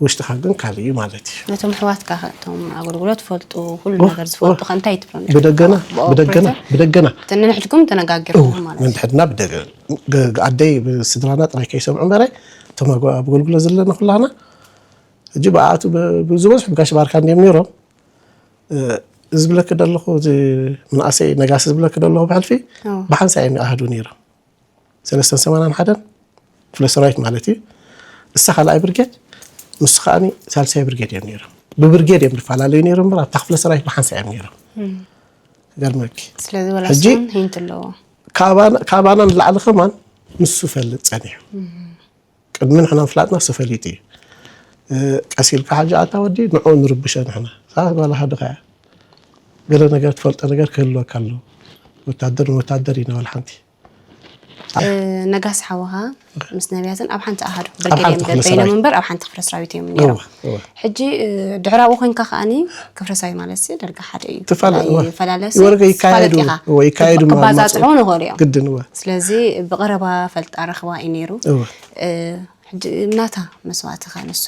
ውሽጥኻ ግን ካልእ እዩ ማለት እዩ። ነቶም ኣሕዋትካ ኸ፣ እቶም ኣገልግሎት ፈልጡ፣ ኩሉ ነገር ዝፈልጡ ኸ እንታይ ትብሎም? ብደገና ብደገና ብደገና። ነንሕድኩም ተነጋጊርኩም ማለት እዩ። ነንሕድና ብደገ ኣደይ ብስድራና ጥራይ ከይሰምዑ እምበረ እቶም ኣገልግሎት ዘለና ኩላና። እጂ ብኣቱ ብዝበዝሑ ብጋሽ ባርካ እንዲም ነይሮም። ዝብለክ ደለኹ፣ እዚ ምንኣሰይ ነጋሲ ዝብለክ ደለኹ ብሕልፊ ብሓንሳ እዮም ይኣህዱ ነይሮም። ሰለስተን ሰማንያን ሓደን ክፍለ ሰራዊት ማለት እዩ። እሳ ካልኣይ ብርጌድ፣ ንሱ ከዓኒ ሳልሳይ ብርጌድ እዮም ነይሮም። ብብርጌድ እዮም ዝፈላለዩ ነይሮም እምበር ኣብታ ክፍለ ሰራዊት ብሓንሳ እዮም ነይሮም። ገርመኪ። ስለዚ ወላ ሕጂ እሱን ሂንት ኣለዎ። ካባና ንላዕሊ ከማን ንሱ ፈልጥ ጸኒሑ። ቅድሚ ንሕና ምፍላጥና እሱ ፈሊጡ እዩ። ቀስ ኢልካ ሕጂ ኣታ ወዲ ንዑ ንርብሾ ንሕና። እሳ ጓል ኣሃዱኻ እያ። ገለ ነገር ትፈልጦ ነገር ክህልወካ ኣለዎ። ወታደር ንወታደር እዩ ናበል ሓንቲ። ነጋሲ ሓወኻ ምስ ነቢያትን ኣብ ሓንቲ ኣሃዱ ብርጌድ እዮም በይኖም እምበር ኣብ ሓንቲ ክፍለ ሰራዊት እዮም ነይሮም። ሕጂ ድሕሪ ኣብኡ ኮይንካ ከዓኒ ክፍለ ሰራዊት ማለት ሲ ደርጋ ሓደ እዩ። ይፈላለስ ይወርገ ይካየዱ ይካየዱ ባዛፅሑ ንኽእሉ እዮም። ግድን እወ። ስለዚ ብቐረባ ፈልጣ ረኽባ እዩ ነይሩ። ሕጂ ናታ መስዋእቲ ከ ንሱ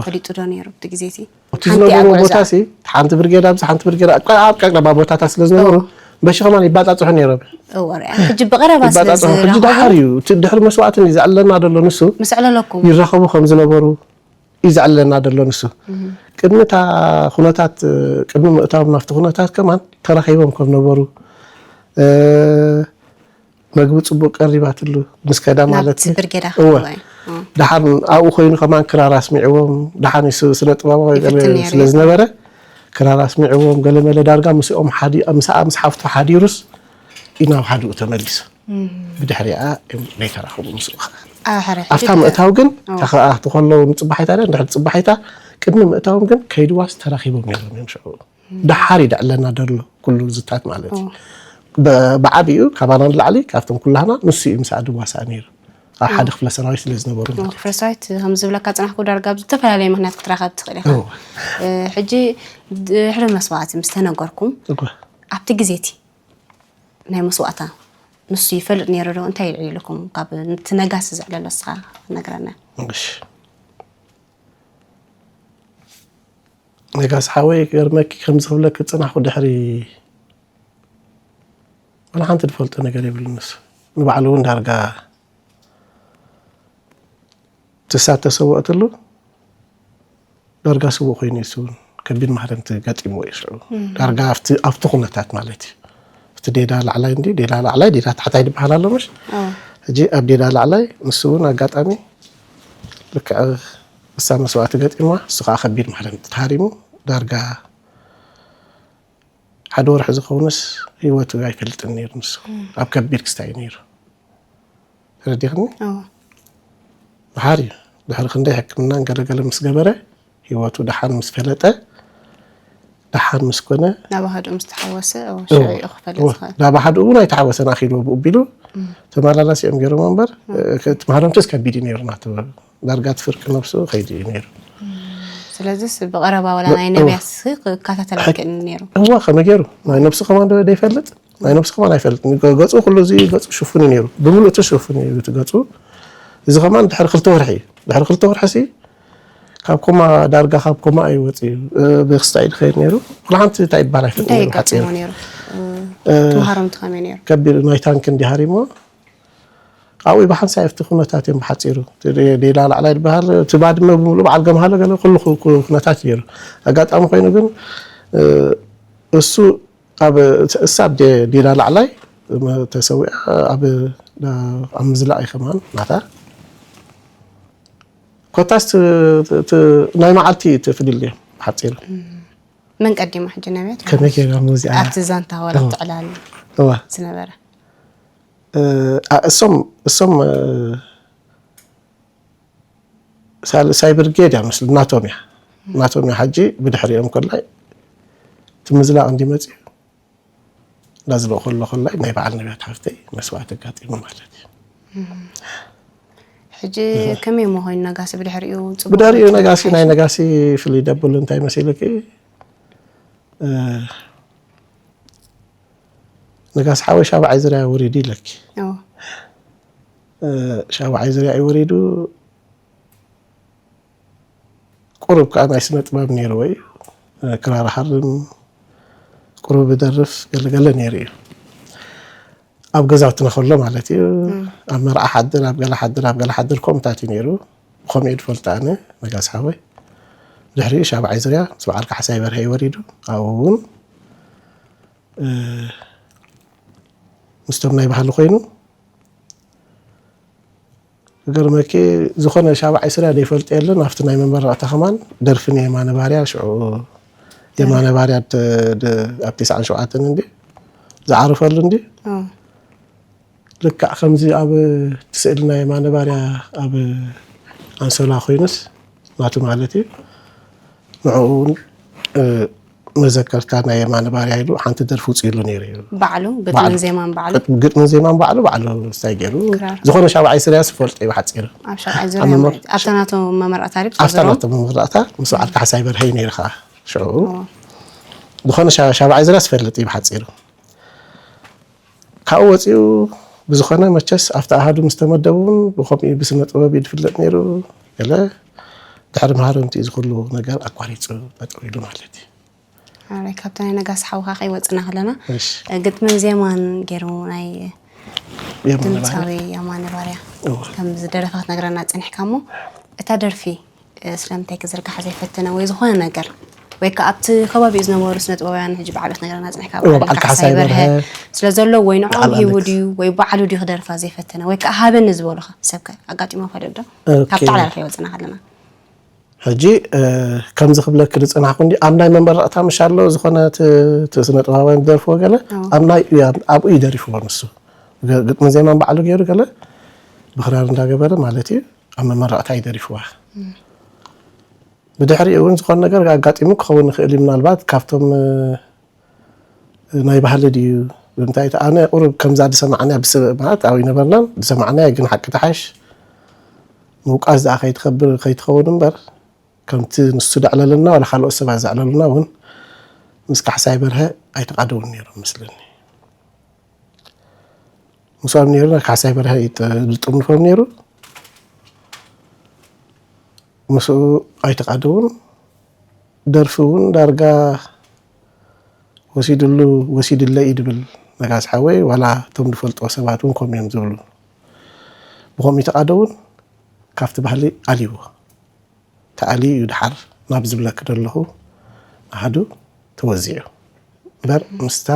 ፈሊጡ ዶ ነይሩ እቲ ግዜ እቲ? እቲ ዝነበሩ ቦታ ሲ ሓንቲ ብርጌድ ኣብዚ ሓንቲ ብርጌድ ኣብ ቀረባ ቦታታት ስለ ዝነበሩ በሺ ከማን ይባጻጽሑ ነይሮም። እወ ርኣ ሕጂ ብቐረባ ስለ ይባጻጽሑ። ሕጂ ዝረኸቡ ደሓር እዩ እቲ ድሕሪ መስዋእትን እዩ ዘዕለና ደሎ ንሱ ምስ ዕለለኩም ይራኸቡ ከም ዝነበሩ እዩ ዘዕለና ደሎ ንሱ። ቅድሚ እታ ኩነታት ቅድሚ ምእታዎም ናብቲ ኩነታት ከማን ተራኺቦም ከም ነበሩ መግቢ ፅቡቅ ቀሪባትሉ ምስ ከዳ ማለት ናብቲ ብርጌዳ እወ። ከድዋ እዩ። ደሓን ኣብኡ ኮይኑ ከማን ክራር ኣስሚዕዎም ደሓን እዩ ስ- ስነ ጥበባዊ ገለ ይፍትን ነይሩ ስለ እዩ። ዝነበረ ክራር ኣስሚዕዎም ገለመለ ዳርጋ ምስኦም ሓዲ- ምስኣ ምስ ሓፍቱ ሓዲሩስ እዩ ናብ ሓድኡ ተመሊሱ። ብድሕሪኣ እዮም ዘይተራኸቡ ምስኡ ከዓ ኣብ ሕረ ሕጂ ኣብታ ምእታው ግን ተኸኣኽቲ ከለዉ ንፅባሒታ ደ ንድሕሪ ፅባሒታ ቅድሚ ምእታዎም ግን ከይድዋስ ተራኺቦም ነይሮም እዮም ሽዑ። ደሓር ይድዕለና ደሎ ኩሉ ዝታት ማለት እዩ። ብዓቢኡ ካባና ንላዕሊ ካብቶም ኩላህና ንሱ እዩ ምስኣ ድዋሳእ ነይሩ። ኣብ ሓደ ክፍለ ሰራዊት ስለ ዝነበሩ ማለት እዩ። ክፍለ ሰራዊት ከም ዝብለካ ፅናሕኩ ዳርጋ ኣብ ዝተፈላለየ ምክንያት ክትራኸብ ትኽእል ኢኻ። ሕጂ ድሕሪ መስዋእቲ ምስ ተነገርኩም ኣብቲ ግዜ እቲ ናይ መስዋእታ ንሱ ይፈልጥ ነይሩ ዶ? እንታይ ይልዕል ኢልኩም ካብ እቲ ነጋሲ ዘዕለሎ እስኻ ነግረና። እሺ። ነጋሲ ሓወይ ክገርመኪ ከምዚ ክብለኪ ዝፅናሕኩ ድሕሪ ዋላ ሓንቲ ዝፈልጦ ነገር የብሉን ንሱ ንባዕሉ እውን ዳርጋ ትሳተ ሰወእትሉ ዳርጋ ስዉእ ኮይኑ እዩ እሱ እውን ከቢድ ማህረምቲ ገጢምዎ እዩ ሽዑ ዳርጋ ኣብቲ ኣብቲ ኩነታት ማለት እዩ እቲ ዴዳ ላዕላይ እንዲ ዴዳ ላዕላይ ዴዳ ታሕታይ ዝበሃል ኣሎ ምሽ ሕጂ ኣብ ዴዳ ላዕላይ ንሱ እውን ኣጋጣሚ ልክዕ እሳ መስዋእቲ ገጢምዋ እሱ ከዓ ከቢድ ማህረምቲ ተሃሪሙ ዳርጋ ሓደ ወርሒ ዝኸውንስ ህይወቱ ኣይፈልጥን ነይሩ ንሱ ኣብ ከቢድ ክስታይ እዩ ነይሩ ተረዲኽኒ መሓር እዩ ድሕሪ ክንደይ ሕክምናን ገለገለ ምስ ገበረ ህይወቱ ደሓን ምስ ፈለጠ ደሓን ምስ ኮነ ናብ ኣሃዱ ምስ ተሓወሰ ሽዑ እዩ ክፈልጥ ዝኽእል ናብ ኣሃዱ እውን ኣይተሓወሰን ኣኺልዎ ብኡ ቢሉ ተመላላሲ እዮም ገይሮም እምበር እቲ ማህረምትስ ከቢድ እዩ ነይሩ ናቱ ዳርጋ እቲ ፍርቂ ነብሱ ከይዱ እዩ ነይሩ። ስለዚስ ብቐረባ ዋላ ናይ ነቢያት ክከታተል ኣይክእልን ነይሩ። እዋ ከመይ ገይሩ ናይ ነብሱ ከማን ዶ ዘይፈልጥ ናይ ነብሱ ከማን ኣይፈልጥ ገጹ ኩሉ እዚ ገጹ ሽፉን እዩ ነይሩ ብምሉእ እቲ ሽፉን እዩ እቲ ገጹ እዚ ከማን ድሕሪ ክልተ ወርሒ እዩ ድሕሪ ክልተ ወርሒ ሲ ካብ ኮማ ዳርጋ ካብ ኮማ እዩ ወፂኡ ብክስታይ ድኸይድ ነይሩ ኩሉ ሓንቲ እንታይ ይበሃል ኣይፈልጥ እንታይ ነይሩ ይገጥሞ ሓፂሩ ነይሩ ተምሃሮም ትኸመይ ነይሩ ከቢድ ናይ ታንክ እንዲሃሪሞ ኣብኡ ብሓንሳብ ኣብቲ ኩነታት እዮም ብሓፂሩ ዴላ ላዕላይ ዝበሃል እቲ ባድመ ብምሉእ በዓል ገምሃሎ ገለ ኩሉ ኩነታት ነይሩ ኣጋጣሚ ኮይኑ ግን እሱ ኣብ እሳ ኣብ ዴላ ላዕላይ ተሰዊኣ ኣብ ኣብ ምዝላቕ ከማን ናታ ኮታስ ናይ መዓልቲ ትፍልል እዮም ሓፂሩ መን ቀዲማ ሕጂ ነብያት ከመይ ገይራ ሙዚኣ ኣብቲ ዛንታ ወላ ትዕላል እዋ ዝነበረ እሶም እሶም ሳልሳይ ብርጌድ እያ መስል ናቶም እያ ናቶም እያ ሓጂ ብድሕሪኦም ኮላይ እቲ ምዝላቕ እንዲመፅኡ እንዳዝለእኹ ኣለኹ ናይ በዓል ነብያት ሓፍተይ መስዋእቲ ኣጋጢሙ ማለት እዩ ሕጂ ከመይ እሞ ኮይኑ ነጋሲ ብድሕሪኡ ጽቡቕ ብድሕሪኡ ኮይኑ ነጋሲ ናይ ሓይሹ? ነጋሲ ፍልይ ደብሉ እንታይ መሲልኪ? እ፣ ነጋሲ ሓወይ ሻብዓይ ዝርያ ወሪዱ ኢለኪ። ኦ፣ እ፣ ሻብዓይ ዝርያ እዩ ወሪዱ። ቁሩብ ከዓ ናይ ስነ ጥበብ ነይርዎ እዩ። እ፣ ክራር ሓርም፣ ቁሩብ ደርፍ ገለገለ ነይሩ እዩ። ኣብ ገዛውትና ከሎ ማለት እዩ። ኣብ መርዓ ሓድር፣ ኣብ ገለ ሓድር፣ ኣብ ገለ ሓድር ከምኡታት እዩ ነይሩ። ብኸምኡ እየ ዝፈልጦ ኣነ ነጋሲ ሓወይ። ድሕሪኡ ሻብዓይ ዝርያ ምስ በዓል ካሕሳይ በርሀ እዩ ወሪዱ። ኣብኡ እውን እ፣ ምስቶም ናይ ባህሊ ኮይኑ ክገርመኪ ዝኾነ ሻብዓይ ስርያ ዘይፈልጦ የለን። ኣብቲ ናይ መመረቕታ ከማን ደርፊ ናይ የማነ ባርያ ሽዑ የማነ ባርያ ደ- ደ- ኣብ ተስዓን ሸውዓተን እንዲ ዝዓረፈሉ እንዲ ኦ፣ ልክዕ ከምዚ ኣብ እቲ ስእሊ ናይ የማነ ባርያ ኣብ ኣንሶላ ኮይኑስ ናቱ ማለት እዩ። ንዕኡ እውን እ፣ መዘከርታ ናይ የማነ ባርያ ኢሉ ሓንቲ ደርፊ ውፅኢሉ ነይሩ እዩ። ባዕሉ ግጥምን ዜማን ባዕሉ? ግጥምን ዜማን ባዕሉ ባዕሉ ስታይ ገይሩ ክራር። ዝኾነ ሻብዓይ ስርያ ዝፈልጦ እዩ ብሓፂሩ። ኣብ ሻብዓይ ኣብ ዙርያ መመር- ማለት ኣብታ ናቱ መመረቕታ ድዩ ኣብታ ትዘርዎ? ናቱ መመረቕታ ምስ በዓል ካሕሳይ በርሀ እዩ ነይሩ ከዓ ሽዑ ዝኾነ ሻ- ሻብዓይ ዝርያ ዝፈልጥ እዩ ብሓፂሩ። ካብኡ ወፂኡ ብዝኾነ መቸስ ኣብቲ ኣሃዱ ምስ ተመደቡ እውን ብኸምኡ ብስነ ጥበብ እዩ ዝፍለጥ ነይሩ። ገለ ድሕሪ መሃረምቲ እዚ ኩሉ ነገር ኣቋሪፁ ጠጠው ኢሉ ማለት እዩ። ኣራይ ካብታ ናይ ነጋሲ ሓውካ ከይወፅና ከለና እሺ። ግጥምን ዜማን ገይሩ ናይ የማነ ድምፃዊ ባርያ። የማነ ባርያ እወ። ከም ዝደረፈ ክትነግረና ፀኒሕካ እሞ እታ ደርፊ እ፣ ስለምንታይ ክዝርጋሕ ዘይፈተነ ወይ ዝኾነ ነገር ወይ ከዓ ኣብቲ ከባቢኡ ዝነበሩ ስነ ጥበባውያን ሕጂ ብዓቢ ክትነግረና ፀኒሕካ እወ፣ በዓል ካሕሳይ በርሀ ስለ ዘሎ ወይ ንዕኦም በዓል ሂቡ ኣሌክስ። ድዩ ወይ ባዕሉ ድዩ ክደርፋ ዘይፈተነ ወይ ከዓ ሃበኒ ዝበሉኻ ሰብከ ኣጋጢሞ ፈልጥ ዶ ኦኬ። ካብቲ ዕላል ከይወፅና ከለና ሕጂ እ፣ ከምዚ ክብለኪ ዝፀናሕኩ እንዲ ኣብ ናይ መመረቕታ ምሽ ኣሎ ዝኾነ ት- ት- ስነ ጥበባውያን ዝደርፍዎ ገለ ኣዎ። ኣብ ናይ ኣብኡ እዩ ደሪፍዎ ንሱ። ግ- ግጥሚ ዜማን ባዕሉ ገይሩ ገለ ብክራር እንዳገበረ ማለት እዩ ኣብ መመረቕታ እዩ ደሪፍዋ። ብድሕሪኡ እውን ዝኾነ ነገር ኣጋጢሙ ክኸውን ይኽእል እዩ። ምናልባት ካብቶም እ፣ ናይ ባህሊ ድዩ ብምንታይ እቲ ኣነ ቁሩብ ከምዛ ዝሰማዕናያ ብስብ ማለት ኣብኡ ይነበርናን ዝሰማዕናያ ግን ሓቂ ተሓሽ ምውቃስ ዝኣ ከይትኸብር ከይትኸውን እምበር ከምቲ ንሱ ዘዕለለና ዋላ ካልኦት ሰባት ዘዕለሉና እውን ምስ ካሕሳይ በርሀ ኣይተቃደውን ነይሮም መስለኒ። ምስኦም ነይሩ ካሕሳይ በርሀ እዩ ጥ- ዝጥርንፎም ነይሩ። ምስኡ ኣይተቃደውን ደርፊ እውን ዳርጋ ወሲድሉ ወሲድለይ እዩ ድብል ነጋሲ ሓወይ ዋላ እቶም ዝፈልጥዎ ሰባት እውን ከምኡ እዮም ዝብሉ። ብኸምኡ ተቃደውን ካብቲ ባህሊ ኣልይዎ ተኣልዩ እዩ ድሓር ናብ ዝብለኪ ዘለኹ ኣሃዱ ተወዚዑ እምበር ምስታ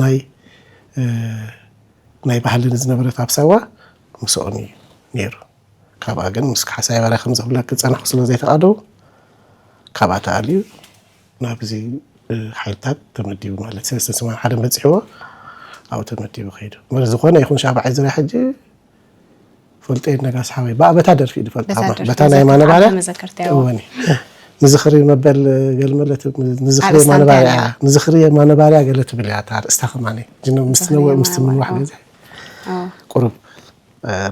ናይ እ፣ ናይ ባህሊ ዝነበረት ኣብ ሳዋ ምስኦም እዩ ነይሩ። ካብኣ ግን ምስ ካሕሳይ በርሀ ከም ዝብለኪ ዝፀናሕኩ ስለ ዘይተቃደው ካብኣ ተኣልዩ ናብዚ እ፣ ሓይልታት ተመዲቡ ማለት ሰለስተ ሰማንያ ሓደ በፂሕዎ ኣብኡ ተመዲቡ ከይዱ። ማለት ዝኾነ ይኹን ሻብዓይ ዝርያ ሕጂ ፈልጠ ነጋሲ ሓወይ ብኣ በታ ደርፊ እዩ ዝፈልጣ በታ እሞ ደርፊ በታ ናይ መዘከርታ ማነባርያ መዘከርታ እያ። እወኒ ንዝኽሪ መበል ገለ መለቲ ንዝኽሪ ኣርእስታ እንታይ ማነባርያ ኣለዋ? ንዝኽሪ ማነባርያ ገለ ትብል እያ እታ ኣርእስታ ከማኒ ጅኖ ምስቲ ዝኽሪ ነወ ምስቲ ማነባርያ ምንዋሕ እዋ። ገዛ ኣዎ። ቁሩብ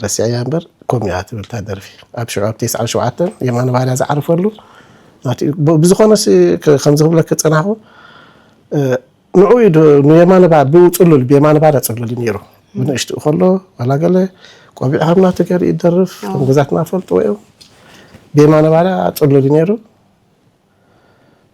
ረሲዐያ እምበር ከምኡ እያ ትብል እታ ደርፊ ኣብ ሽዑ ኣብ ተስዓን ሸውዓተን የማነ ባርያ ዝዓረፈሉ ናቲ ብ- ብዝኾነ ሲ- ከ- ከምዚ ክብለኪ ዝጸናሕኩ እ፣ ንዑ እዩ ዶ- ንየማነ ባ- ብኡ ጽሉል ብየማነ ባርያ ጽሉል እዩ ነይሩ ብንእሽትኡ ከሎ ዋላ ገለ ቆቢዕ ከም ናቱ ገይሩ ይደርፍ ከም ገዛትና ፈልጥዎ እዮም ብየማነ ባርያ ጽሉል እዩ ነይሩ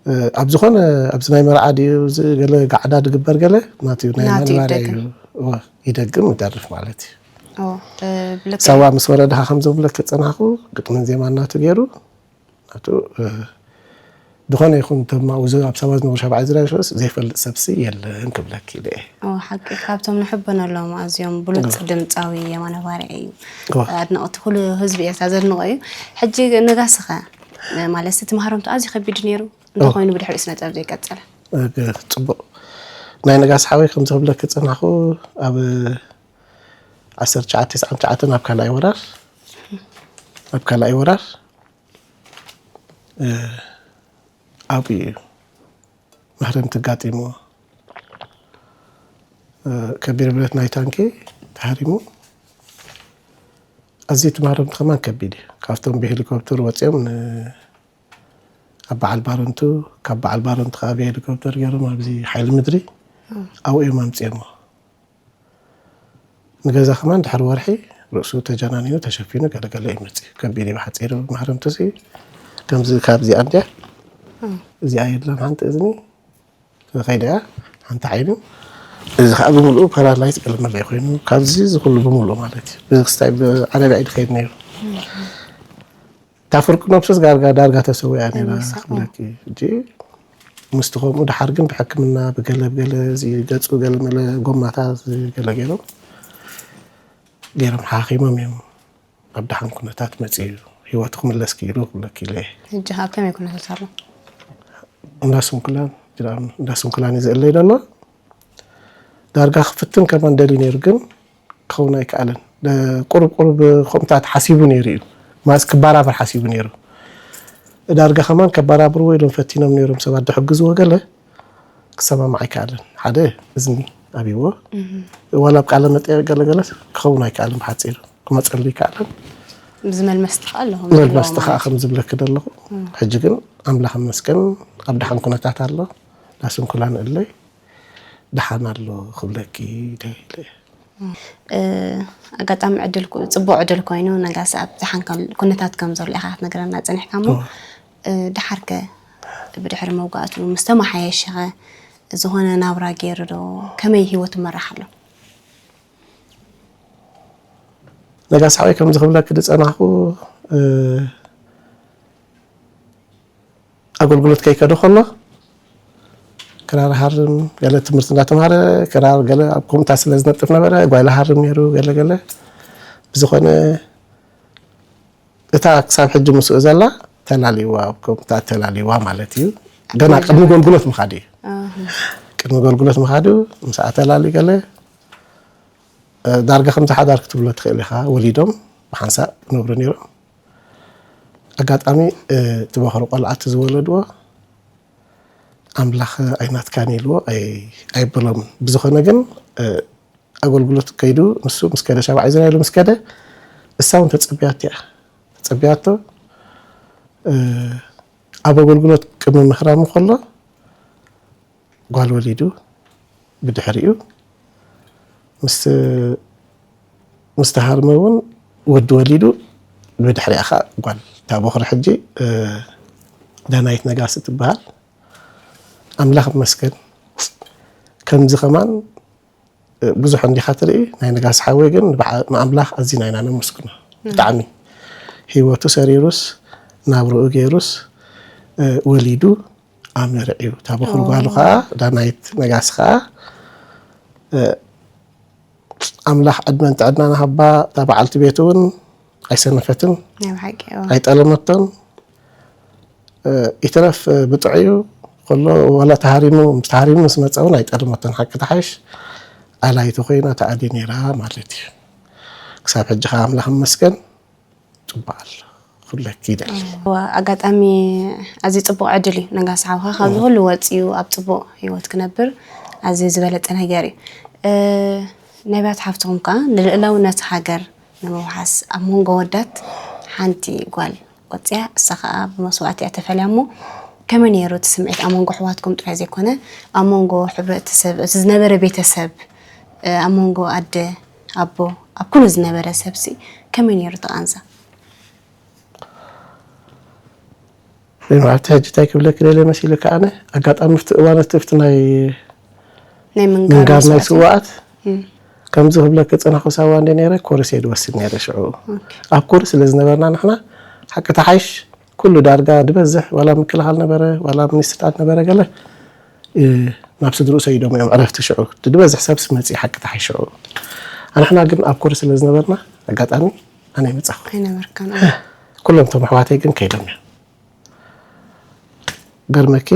እ፣ ኣብ ዝኾነ ኣብዚ ናይ መርዓ ድዩ እዚ ገለ ጋዕዳ ድግበር ገለ ናቱ ናይ ናቱ የማነ ባርያ ይደግም። እዩ እወ፣ ይደግም ይደርፍ ማለት እዩ ኦ፣ እ፣ ብልክዕ ሳዋ ምስ ወረድኻ ከም ዘብለኪ ዝጸናሕኩ ግጥምን ዜማን ናቱ ገይሩ ናቱ እ፣ ዝኾነ ይኹን ተማኡ ዝ- ኣብ ሳዋ ዝነብሩ ሻብዓይ ዝርያ ሸስ ዘይፈልጥ ሰብሲ የለን ክብለኪ ኢለ እየ ኦ፣ ሓቂ ካብቶም ንሕበነሎም ኣዝዮም ብሉፅ ድምፃዊ የማነ ባርያ እዩ እወ። ኣድነቕቲ ኩሉ ህዝቢ ኤርትራ ዘድንቖ እዩ። ሕጂ ነጋስኸ ማለት እቲ ማህረምቱ ኣዝዩ ከቢድ ነይሩ እንተኮይኑ ብድሕሪኡ ስነ ጥበብ ዘይቀፀለ እ፣ ጽቡቕ ናይ ነጋሲ ሓወይ ከምዚ ክብለኪ ዝጸናሕኩ ኣብ ዓሰርተ ትሽዓተ ተስዓን ትሽዓተን ኣብ ካልኣይ ወራር ኣብ ካልኣይ ወራር እ፣ ኣብኡ እዩ ማህረምቲ ኣጋጢምዎ እ፣ ከቢድ ብረት ናይ ታንኪ ተሃሪሙ ኣዝዩ እቲ ማህረምቲ ከማን ከቢድ እዩ። ካብቶም ብሄሊኮፕተር ወፂኦም ን-፣ ኣብ በዓል ባረንቱ፣ ካብ በዓል ባረንቱ ከዓ ብሄሊኮፕተር ገይሮም ኣብዚ ሓይሊ ምድሪ ኣብኡ እዮም ኣምፅኦሞ። ንገዛ ከማን ድሕሪ ወርሒ ርእሱ ተጀናኒኑ ተሸፊኑ ገለገለ እዩ መፅኡ። ከቢድ እዩ ብሓፂሩ ማህረምቲ ሲ ከምዚ ካብዚኣ እንድያ እዚኣ የድላን ሓንቲ እዝኒ ከይዳ እያ ሓንቲ ዓይኑ እዚ ከዓ ብምልኡ ፓራላይዝ ገለመለ ኮይኑ ካብዚ ዝኩሉ ብምልኡ ማለት እዩ። ብክስታይ ብዓረብያ ኢድ ከይድ ነይሩ። እታ ፍርቂ ነብሱስ ዳርጋ ዳርጋ ተሰዊኣ ነይራ ይመስል። ክብለኪ። ሕጂ ምስቲ ከምኡ ድሓር ግን ብሕክምና ብገለ ብገለ እዚ ገጹ ገለ መለ ጎማታት ገለ ገይሮም ገይሮም ሓኺሞም እዮም ኣብ ደሓን ኩነታት መጺኡ ህይወቱ ክምለስ ክኢሉ ክብለኪ ኢለ እየ። ሕጂ ኣብ ከመይ ኩነታት ኣሎ? እንዳ ስንኩላን ጅራም እንዳ ስንኩላን እዩ ዝእለይ ዘሎ። ዳርጋ ክፍትን ከማን ደልዩ ነይሩ ግን ክኸውን ኣይከኣለን። ደ-፣ ቁሩብ ቁሩብ ከምታት ሓሲቡ ነይሩ እዩ። ማስ ክባራበር ሓሲቡ ነይሩ። ዳርጋ ከማን ከባራብርዎ ኢሎም ፈቲኖም ነይሮም ሰባት ድሕግዝዎ ገለ ክሰማማዕ ኣይከኣለን። ሓደ እዝኒ ኣብይዎ ዋላ ኣብ ቃለ መጠየቅ ገለ ገለ ክኸውን ኣይከኣልን ብሓፂሩ ክመፀሉ ኣይከኣልን። ብዝመልመስ ትኽኣል ኣለኹም መልመስ ዘለዎም ትኽኣ ማለት ከም ዝብለክ ደለኹ ሕጂ ግን ኣምላኽ መስገን ኣብ ደሓን ኩነታት ኣሎ። ዳስንኩላን እለይ ደሓን ኣሎ ክብለኪ ደይለ። እ፣ ኣጋጣሚ ዕድል ኩ-፣ ጽቡቕ ዕድል ኮይኑ ነጋሲ ኣብ ዝሓንከል ኩነታት ከም ዘሎ ኢኻ ክትነግረና ጸኒሕካ እሞ፣ እ። እ፣ ደሓርከ ብድሕሪ መውጋእቱ ምስ ተመሓየሸኸ ዝኾነ ናብራ ገይሩ ዶ? ከመይ ህይወቱ መራሕ ኣሎ? ነጋሲ ሓወይ ከምዚ ክብለኪ ዝጸናሕኩ፣ እ፣ ኣገልግሎት ከይከደ ከሎ ክራር ሃርም ገለ ትምህርቲ እንዳተማሃረ ክራር ገለ ኣብ ኮምታ ስለ ዝነጥፍ ነበረ ጓይላ ሃርም ነይሩ ገለ ገለ ብዝኾነ እታ ክሳብ ሕጂ ምስኡ ዘላ ተላሊዋ ኣብ ኮምታ ተላሊዋ ማለት እዩ። ገና ቅድሚ ኣገልግሎት። ኣገልግሎት ምኻድ እዩ። ኣህ። ቅድሚ ኣገልግሎት ምኻዱ ምስኣ ተላሊ ገለ እ፣ ዳርጋ ከምዚ ሓዳር ክትብሎ ትኽእል ኢኻ። ወሊዶም ብሓንሳእ ይነብሩ ነይሮም። ኣጋጣሚ፣ እ፣ እቲ በኹሪ ቆልዓ እቲ ዝወለድዎ ኣምላኽ ኣይናትካን ኢልዎ ኣይ-፣ ኣይበሎምን። ብዝኾነ ግን፣ እ፣ ኣገልግሎት ከይዱ ንሱ ምስ ከደ ሻብዓይ ዝና ኢሉ ምስ ከደ እሳ እውን ተጸቢያቶ እያ። ተጸቢያቶ፣ እ፣ ኣብ ኣገልግሎት ቅድሚ ምሕራሙ ከሎ ጓል ወሊዱ ብድሕሪኡ ምስ፣ ምስ ተሃርመ እውን ወዲ ወሊዱ ብድሕሪኣ ከዓ ጓል እታ በኹሪ ሕጂ፣ እ፣ ዳናይት ነጋሲ ትበሃል። ኣምላኽ ይመስገን። ከምዚ ከማን፣ እ፣ ብዙሕ እንዲኻ ትርኢ፣ ናይ ነጋሲ ሓወይ ግን ንበዓ-፣ ንኣምላኽ ኣዚና ኢና ነመስግኖ። ብጣዕሚ ህይወቱ ሰሪሩስ፣ ናብርኡ ገይሩስ፣ እ፣ ወሊዱ ኣመርዕዩ። እታ በኹሪ ጓሉ ኦ። ከዓ፣ ዳናይት ነጋሲ ከዓ፣ እ፣ ኣምላኽ ዕድመን ጥዕናን ሃባ፣ እታ በዓልቲ ቤቱ እውን ኣይሰነፈትን፣ ናይ ብሓቂ፣ ኦ። ኣይጠለመቶን። እ፣ ይትረፍ፣ እ፣ ብጥዕዩ ከሎ፣ ዋላ ተሃሪሙ፣ ምስ ተሃሪሙ ምስ መጸ እውን ኣይጠለመቶን። ሓቂ ተሓይሽ፣ ኣላይቲ ኮይና ተኣልዩ ነይራ ማለት እዩ። ክሳብ ሕጂ ከዓ ኣምላኽ ይመስገን፣ ጽቡቕ ኣሎ። ክብለኪ ይደሊ። እዋ፣ ኣጋጣሚ ኣዝዩ ጽቡቕ ዕድል እዩ። ነጋሲ ሓውኻ ካብዚ እም። ኩሉ ወጺኡ ኣብ ጽቡቕ ህይወት ክነብር ኣዝዩ ዝበለጸ ነገር እዩ። እ፣ ነቢያት ሓፍትኹም ከኣ ንልእላውነት ሃገር ንምውሓስ ኣብ መንጎ ወዳት ሓንቲ ጓል ወጽያ፣ እሳ ከኣ ብመስዋእቲ እያ ተፈልያ እሞ፣ ከመይ ነይሩ እቲ ስምዒት ኣብ መንጎ ኣሕዋትኩም ጥራይ ዘይኮነ፣ ኣብ መንጎ ሕብረተሰብ፣ እቲ ዝነበረ ቤተሰብ፣ እ፣ ኣብ መንጎ ኣደ፣ ኣቦ፣ ኣብ ኩሉ ዝነበረ ሰብሲ ከመይ ነይሩ እቲ ቃንዛ? ዘይማዕልቲ ሕጂ እንታይ ክብለኪ ደልየ መሲሉ ከኣነ፣ ኣጋጣሚ ኣብቲ እዋን እቲ፣ ኣብቲ ናይ ናይ ምንጋር ምንጋር ናይ መስዋእቲ? ስውኣት፣ እም። ከምዚ ክብለኪ ዝጸናሕኩ ሳዋ እንደ ነይረ፣ ኮርስ እየ ዝወስድ ነይረ ሽዑ። ኦኬ። ኣብ ኮርስ ስለ ዝነበርና ንሕና፣ ሓቂ ተሓይሽ፣ ኩሉ ዳርጋ ዝበዝሕ፣ ዋላ ምክልኻል ነበረ፣ ዋላ ሚኒስትርታት ነበረ፣ ገለ፣ እ፣ ናብ ስድርኡ ሰይዶም እዮም ዕረፍቲ ሽዑ። እቲ ዝበዝሕ ሰብሲ መጺኡ ሓቂ ተሓይሽ ሽዑ። ኣንሕና ግን ኣብ ኮርስ ስለ ዝነበርና፣ ኣጋጣሚ ኣነ ይመጻኹ። ኣይነበርካን። ኩሎም እቶም ኣሕዋተይ ግን ከይዶም እዮም። ገርመኪ፣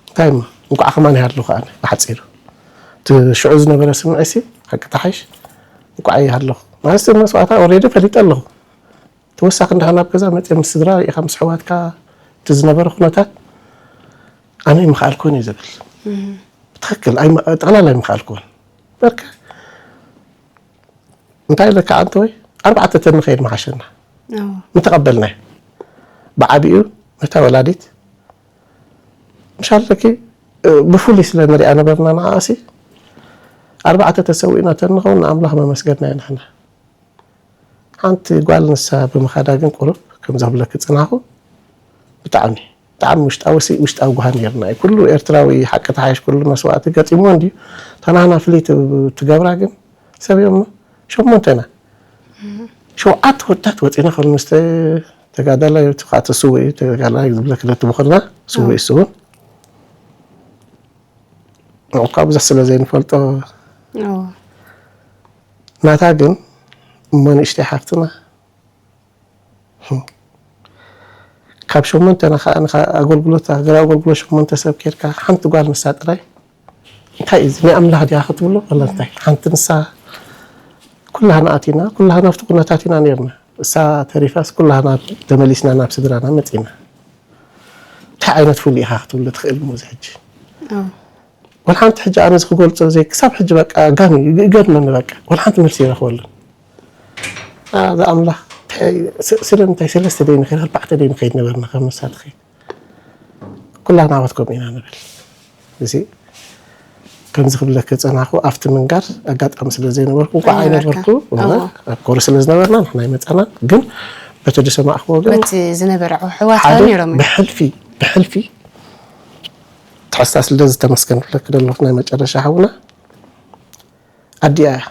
እንታይ እሞ፣ እንቋዕ ከማን ይሃለኹ ኣነ፣ ብሓጺሩ። እቲ ሽዑ ዝነበረ ስምዒትሲ፣ ሓቂ ተሓይሽ፣ እንቋዕ ይሃለኹ። ማለት፣ እቲ መስዋእታ ኦልሬዲ ፈሊጠ ኣለኹ። ተወሳኺ እንድሕር ናብ ገዛ መጺኦም ምስ ስድራ ርኢኻ፣ ምስ ኣሕዋትካ፣ እቲ ዝነበረ ኩነታት፣ ኣነ ኣይምኸኣልኩን እየ ዝብል። እም። ብትኽክል፣ ኣይመ-፣ ጠቕላላ ኣይምኸኣልኩን። በርካ፣ እንታይ ኢለካ ኣንተ ወይ? ኣርባዕተ ተንኸይድ መሓሸና ምተቐበልናዮ። ብዓቢኡ ነታ ወላዲት ምሻለኪ ብፍሉይ ስለ ንሪኣ ነበርና ንዓኣሲ ኣርባዕተ ተሰዊእና ተንኸውን ንኣምላኽ መመስገንና ኢና ንሕና። ሓንቲ ጓል ንሳ ብምኻዳ ግን ቁሩብ ከምዚ ክብለኪ ጽናኹ ብጣዕሚ ብጣዕሚ ውሽጣዊ ውሽጣዊ ጉሃ ነይርና እዩ። ኩሉ ኤርትራዊ ሓቂ ተሓይሽ ኩሉ መስዋእቲ ገጢምዎ እንድዩ። ተናህና ፍልይቲ ትገብራ ግን ሰብ እዮም ሸሞንተና ሸውዓተ ወዳት ወፂና ከሉ ምስ ተጋዳላይ እቲ ከዓ እቲ ስውእ እዩ ተጋዳላይ ዝብለኪ ለቲ ብኮልና ስውእ እዩ እሱ እውን ንዕኳ ብዙሕ ስለ ዘይንፈልጦ ናታ ግን እሞ ንእሽተይ ሓፍትና ካብ ሸሞንተ ንኻ ኣገልግሎት ሃገራዊ ኣገልግሎት ሸሞንተ ሰብ ኬድካ ሓንቲ ጓል ንሳ ጥራይ እንታይ እዩ ናይ ኣምላኽ ድያ ክትብሎ ወላ እንታይ ሓንቲ ንሳ ኩላህና ኣቲና ኩላህና ኣብቲ ኩነታት ኢና ነርና እሳ ተሪፋስ ኩላህና ተመሊስና ናብ ስድራና መፂና እንታይ ዓይነት ፍሉይ ኢኻ ክትብሎ ትኽእል ሞ እዚ ሕጂ ወላ ሓንቲ ሕጂ ኣነ እዚ ክገልጾ ዘይ ክሳብ ሕጂ በቃ ጋም ይገርመኒ በቃ ወላ ሓንቲ መልሲ ይረኽበሉ እዛ ኣምላኽ ስለምንታይ ሰለስተ ደይ ንኸይድ ኣርባዕተ ደይ ንኸይድ ነበርና ካብ ንሳ ትኸይድ ኩላና ኣወት ከምኡ ኢና ንብል እዚ ከምዚ ክብለክ ጸናኹ ኣብቲ ምንጋር ኣጋጣሚ ስለ ዘይነበርኩ እንኳዕ ኣይነበርኩ ኣብ ኮሪ ስለ ዝነበርና ንሕና ይመጻና ግን በቲ ዝሰማዕክዎ ግን በቲ ዝነበረ ኣሕዋት ነሮም ብሕልፊ ብሕልፊ ትሕስታ ስለ ዝተመስገን ክብለክ ደለኹ ናይ መጨረሻ ሓውና ኣዲኣ እያ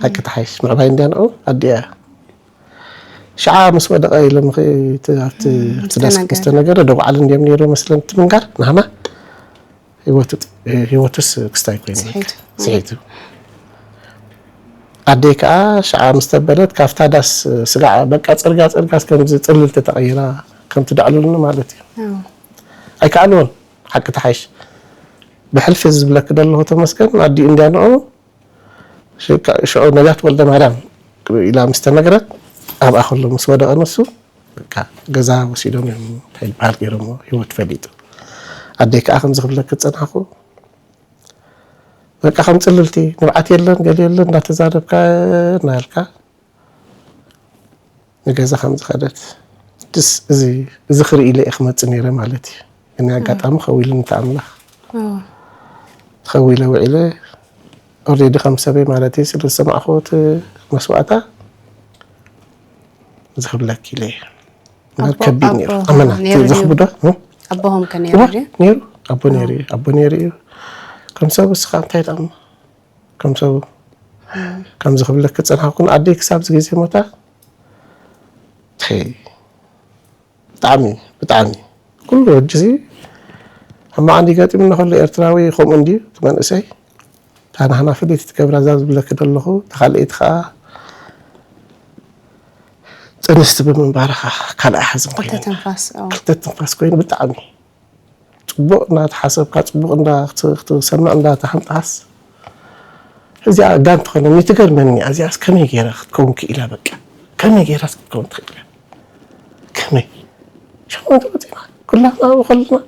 ሓቂ ትሓይሽ ምዕባይ እንድያ ንዑ ኣዲኣ እያ ሽዓ ምስ ወደቐ ኢሎም ኣብቲ ዳስ ምስ ተነገረ ደጉዓል እንድዮም ነይሩ መስለን እቲ ምንጋር ናህና ህይወቱስ ክስታይ ኮይኑ ስሒቱ ኣደይ ከዓ ሽዓ ምስ ተበለት ካብታ ዳስ ስጋዕ በቃ ፅርጋ ፅርጋ ከምዚ ፅልል ተተቐይራ ከምቲ ደዕሉልኒ ማለት እዩ ኣይከኣልዎን ሓቂ ተሓይሽ ብሕልፊ ዝብለኪ ደለኹ ተመስገን ኣዲኡ እንድያ ንዑ ሽዑ ነቢያት ወልደ ማርያም ኢላ ምስ ተነግረት ኣብኣ ከሎ ምስ ወደቐ ንሱ በቃ ገዛ ወሲዶም እዮም እንታይ ይበሃል ገይሮሞ ህይወት ፈሊጡ ኣደይ ከዓ ከምዚ ክብለኪ ዝፀናሕኩ በቃ ከም ፅልልቲ ንብዓት የለን ገለ የለን እንዳተዛረብካ እናበልካ ንገዛ ከም ዝኸደት ድስ እዚ እዚ ክርኢ ኢለ እየ ክመጽእ ነይረ ማለት እዩ። ግን ኣጋጣሚ ከዊሉ እንተ ኣምላኽ ከዊለ ውዒለ ኦሬዲ ከም ሰበይ ማለት እዩ ስለ ዝሰማዕኹዎ እቲ መስዋእታ እዚ ክብለኪ ኢለ እየ። ከቢድ ነይሩ ኣመና ዘኽብዶ ኣቦኹም ከ ነይሩ ድዩ? ነይሩ ኣቦ ነይሩ እዩ ኣቦ ነይሩ እዩ ከም ሰብ እስኻ እንታይ ደኣ ከም ሰቡ ከምዚ ክብለኪ ዝጸናሕኩ ንኣደይ ክሳብ እዚ ግዜ ሞታ ብጣዕሚ ብጣዕሚ ኩሉ ሕጂ እዚ ሕማቕ እንዲ ገጢሙና ከሎ ኤርትራዊ ከምኡ እንድዩ እቲ መንእሰይ እታ ናህና ፍልይቲ ትገብራ እዛ ዝብለኪ ዘለኹ እታ ካልኣይቲ ከዓ ጥንስቲ ብምንባርኻ ካልኣ ሓዘን ክልተ ትንፋስ ክልተ ትንፋስ ኮይኑ ብጣዕሚ ፅቡቕ እንዳተሓሰብካ ፅቡቕ ክትሰምዕ እንዳተሓንጣስ እዚኣ ጋን ትኾነኒ ትገርመኒ እዚኣስ ከመይ ገይራ ክትከውን ክኢላ በቃ ከመይ ገይራስ ክትከውን ትኽእል እያ ከመይ ሸሞንተ ወፂና ኩላትና ኣብኡ ከለና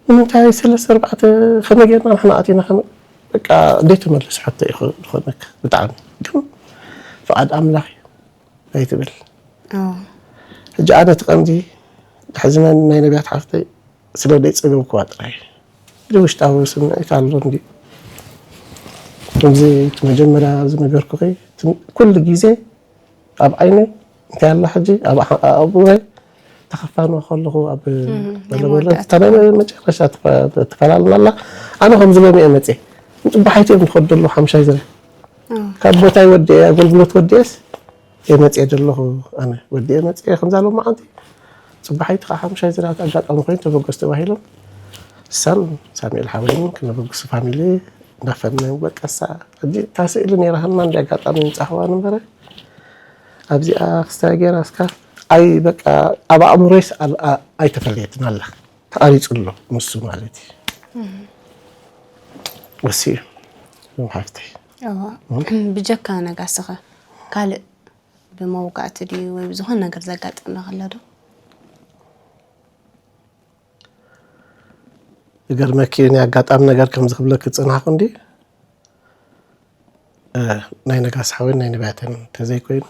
ንምንታይ ሰለስተ ኣርባዕተ ከመይ ገይርና ንሕና ኣቲና ከመይ በቃ ዘይተመለስ ሕቶ እዩ ዝኾነካ ብጣዕሚ ግን ፍቓድ ኣምላኽ እዩ ኣይትብል ሕጂ ኣነ እቲ ቀንዲ ዝሕዝነኒ ናይ ነቢያት ሓፍተይ ስለ ዘይጸገብክዋ ጥራይ እዩ። እዚ ውሽጣዊ ስምዒት ኣሎ እንድዩ። ከምዚ እቲ መጀመርያ ዝነገርኩኺ ኩሉ ግዜ ኣብ ዓይነይ እንታይ ኣላ ሕጂ ኣብ ኣእምሮይ ተኸፋንዋ ከለኹ ኣብ መለወለ እታ ናይ መጨረሻ ትፈላልና ኣላ ኣነ ከምዚ ሎሚ እየ መፅየ ንፅባሓይቲ እዮም ዝኸዱ ዘለዉ ሓምሻይ ዝረ ካብ ቦታይ ወዲአ ኣገልግሎት ወዲአስ እየ መፅየ ዘለኹ ኣነ ወዲአ መፅየ ከምዛ ሎማዓንቲ ፅባሓይቲ ከዓ ሓምሻይ ዝረ ኣጋጣሚ ኮይኑ ተበገሱ ተባሂሎም እሳን ሳሙኤል ሓወይን ክነበግሱ ፋሚሊ እንዳፈነው በቃ እሳ ሕጂ እታ ስእሊ ነይራሃልና እንዲ ኣጋጣሚ ምፃኽዋ ነበረ ኣብዚኣ ክስታይ ገይራ እስካ ኣይ በቃ ኣብ ኣእምሮይስ ኣይተፈለየትን ኣላ ተቃሪፁ ኣሎ ንሱ ማለት እዩ ወሲኡ ሓፍተይ ብጀካ ነጋስኸ ካልእ ብመውጋእቲ ድዩ ወይ ብዝኾነ ነገር ዘጋጠመ ከሎ ዶ ዝገርመኪ ናይ ኣጋጣሚ ነገር ከም ዝክብለኪ ዝፅናሕኩ እንዲ ናይ ነጋስ ሓወይን ናይ ነቢያተን እንተዘይኮይኑ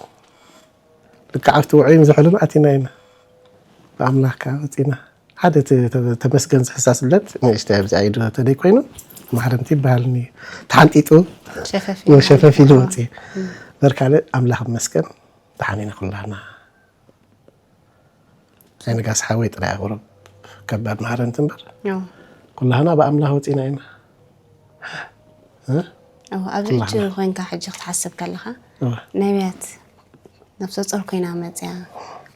ልክዕ ኣብቲ ውዑይን ዝሑልን ኣቲና ኢና። ብኣምላኽ ከዓ ወፂና። ሓደ ተ- ተ- ተመስገን ዝሕሳስለት ንእሽተይ ኣብዚ ኣይዶ ተደይ ኮይኑ ማሕረምቲ ይበሃልኒ ተሓንጢጡ ሸፈፍ ሸፈፍ ኢሉ ወፂ። በር ካልእ ኣምላኽ ይመስገን ደሓን ኢና ኩላና። ናይ ነጋስ ሓወይ ጥራይ ኣቕርብ ከባድ ማሕረምቲ እምበር ኩላህና ብኣምላኽ ወፂና ኢና። ኣብዚ ሕጂ ኮይንካ ሕጂ ክትሓስብ ከለኻ ነቢያት ነብሰ ጾር ኮይና መፅያ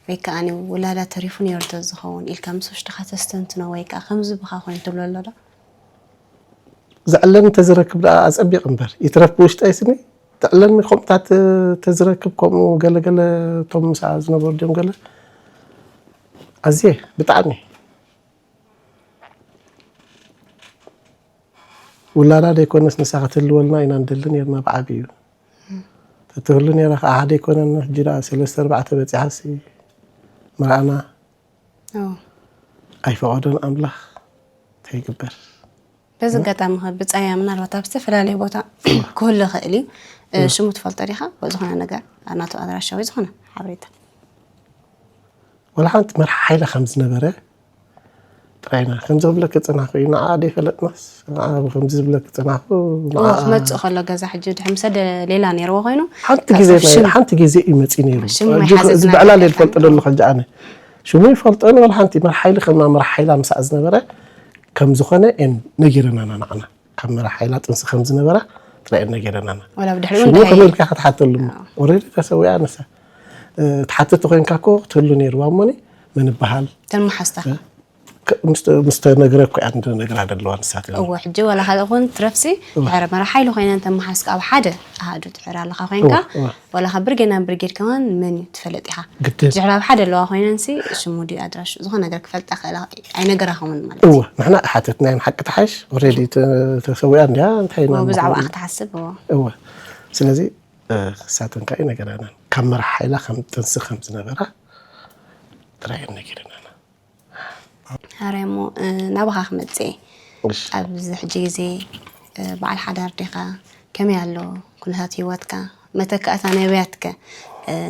ወይ ከዓ ውላዳ ተሪፉ ነይሩ ተዝኸውን ኢልካ ምስ ውሽጥኻ ተስተንትኖ ወይ ከዓ ከምዚ ብኻ ኮይኑ ትብሎ ኣሎ ዶ? ዝዕለኒ ተዝረክብ ደኣ ኣጸቢቕ እምበር ይትረፍ ብውሽጠይ ስኒ ትዕለኒ ከምኡታት ተዝረክብ ከምኡ ገለገለ እቶም ምሳ ዝነበሩ ድዮም ገለ ኣዝየ ብጣዕሚ ውላዳ ደይኮነስ ንሳ ክትህልወልና ኢና ንደሊ ነርና ብዓብዩ ተትህሉ ነራ ከዓ ሓደ ኣይኮነን ሕጂ ደኣ ሰለስተ ኣርባዕተ በፂሓሲ ምርኣና ኣይፈቐዶን ኣምላኽ እንታይ ይግበር። በዚ ኣጋጣሚ ከ ብፃያ ምናልባት ኣብ ዝተፈላለየ ቦታ ክህሉ ይኽእል እዩ። ሽሙ ትፈልጦ ዲኻ? ወይ ዝኾነ ነገር ናቱ ኣድራሻ ወይ ዝኾነ ሓበሬታ? ወላ ሓንቲ መርሓ ሓይላ ከም ዝነበረ ጥራይና ከምዚ ክብለኪ ዝፀናሕኩ እዩ። ንዓ ደይፈለጥናስ ንዓ ከምዚ ዝብለኪ ዝፀናሕኩ ንዓ ክመፅእ ከሎ ገዛ ሕጂ ድሕሪ ምሰ ሌላ ነይርዎ ኮይኑ ሓንቲ ግዜ ናይ- ሓንቲ ግዜ እዩ መፂኡ ነይሩ። ሽሙ ሕጂ- እዚ ኣይሓዘዝናን ብዕላል እየ ዝፈልጦ ዘለኹ ሕጂ ኣነ ሽሙ ይፈልጦ ንበል ሓንቲ መርሓ ሓይሊ ከም መርሓ ሓይላ ምሳኣ ዝነበረ ከም ዝኾነ እየን ነጊረናና ንዓና ካብ መርሓ ሓይላ ጥንሲ ከም ዝነበራ ጥራይ እየን ነጊረናና። ዋላ ብድሕሪኡ ሽሙ እንታይ- ከመይ ኢልካ ክትሓተሉ እሞ ኦሬዲ ተሰዊኣ ንሳ እ፣ ትሓትት ኮይንካ እኮ ክትህሉ ነይርዋ እሞኒ መን ይበሃል ተመሓዝታ ምስ ተነግረ እኮ እያ ንነግራ ደለዋ ንሳት እወ ሕጂ ዋላ ካልእ ኹን ትረፍሲ ድሕሪ መራ ሓይሊ ኮይና እንተመሓዝካ ኣብ ሓደ ኣሃዱ ትሕር ኣለኻ ኮይንካ ዋላ ካብ ብርጌድ ናብ ብርጌድ ከማን መን እዩ ትፈልጥ ኢኻ ግድን ድሕሪ ኣብ ሓደ ኣለዋ ኮይነንሲ ሽሙ ድዩ ኣድራሽ ዝኾነ ነገር ክፈልጣ ክእላ ኣይነገራኹምን ማለት እዩ እወ ንሕና ሓተትና ዮም ሓቂ ተሓሽ ኦሬዲ ተሰዊኣ እንዲያ እንታይ ኢና እሞ ብዛዕባ ክትሓስብ እወ እወ ስለዚ ክሳተን ከዓ ይነገረናን ካብ መራሕ ሓይላ ከም ጥንሲ ከም ዝነበራ ጥራይ ነጊረናና። ሓራይ እሞ ናባኻ ክመፅእ እየ። ኣብዚ ሕጂ ግዜ በዓል ሓዳር ዲኻ? ከመይ ኣሎ ኩነታት ህይወትካ? መተካእታ ነብያትከ?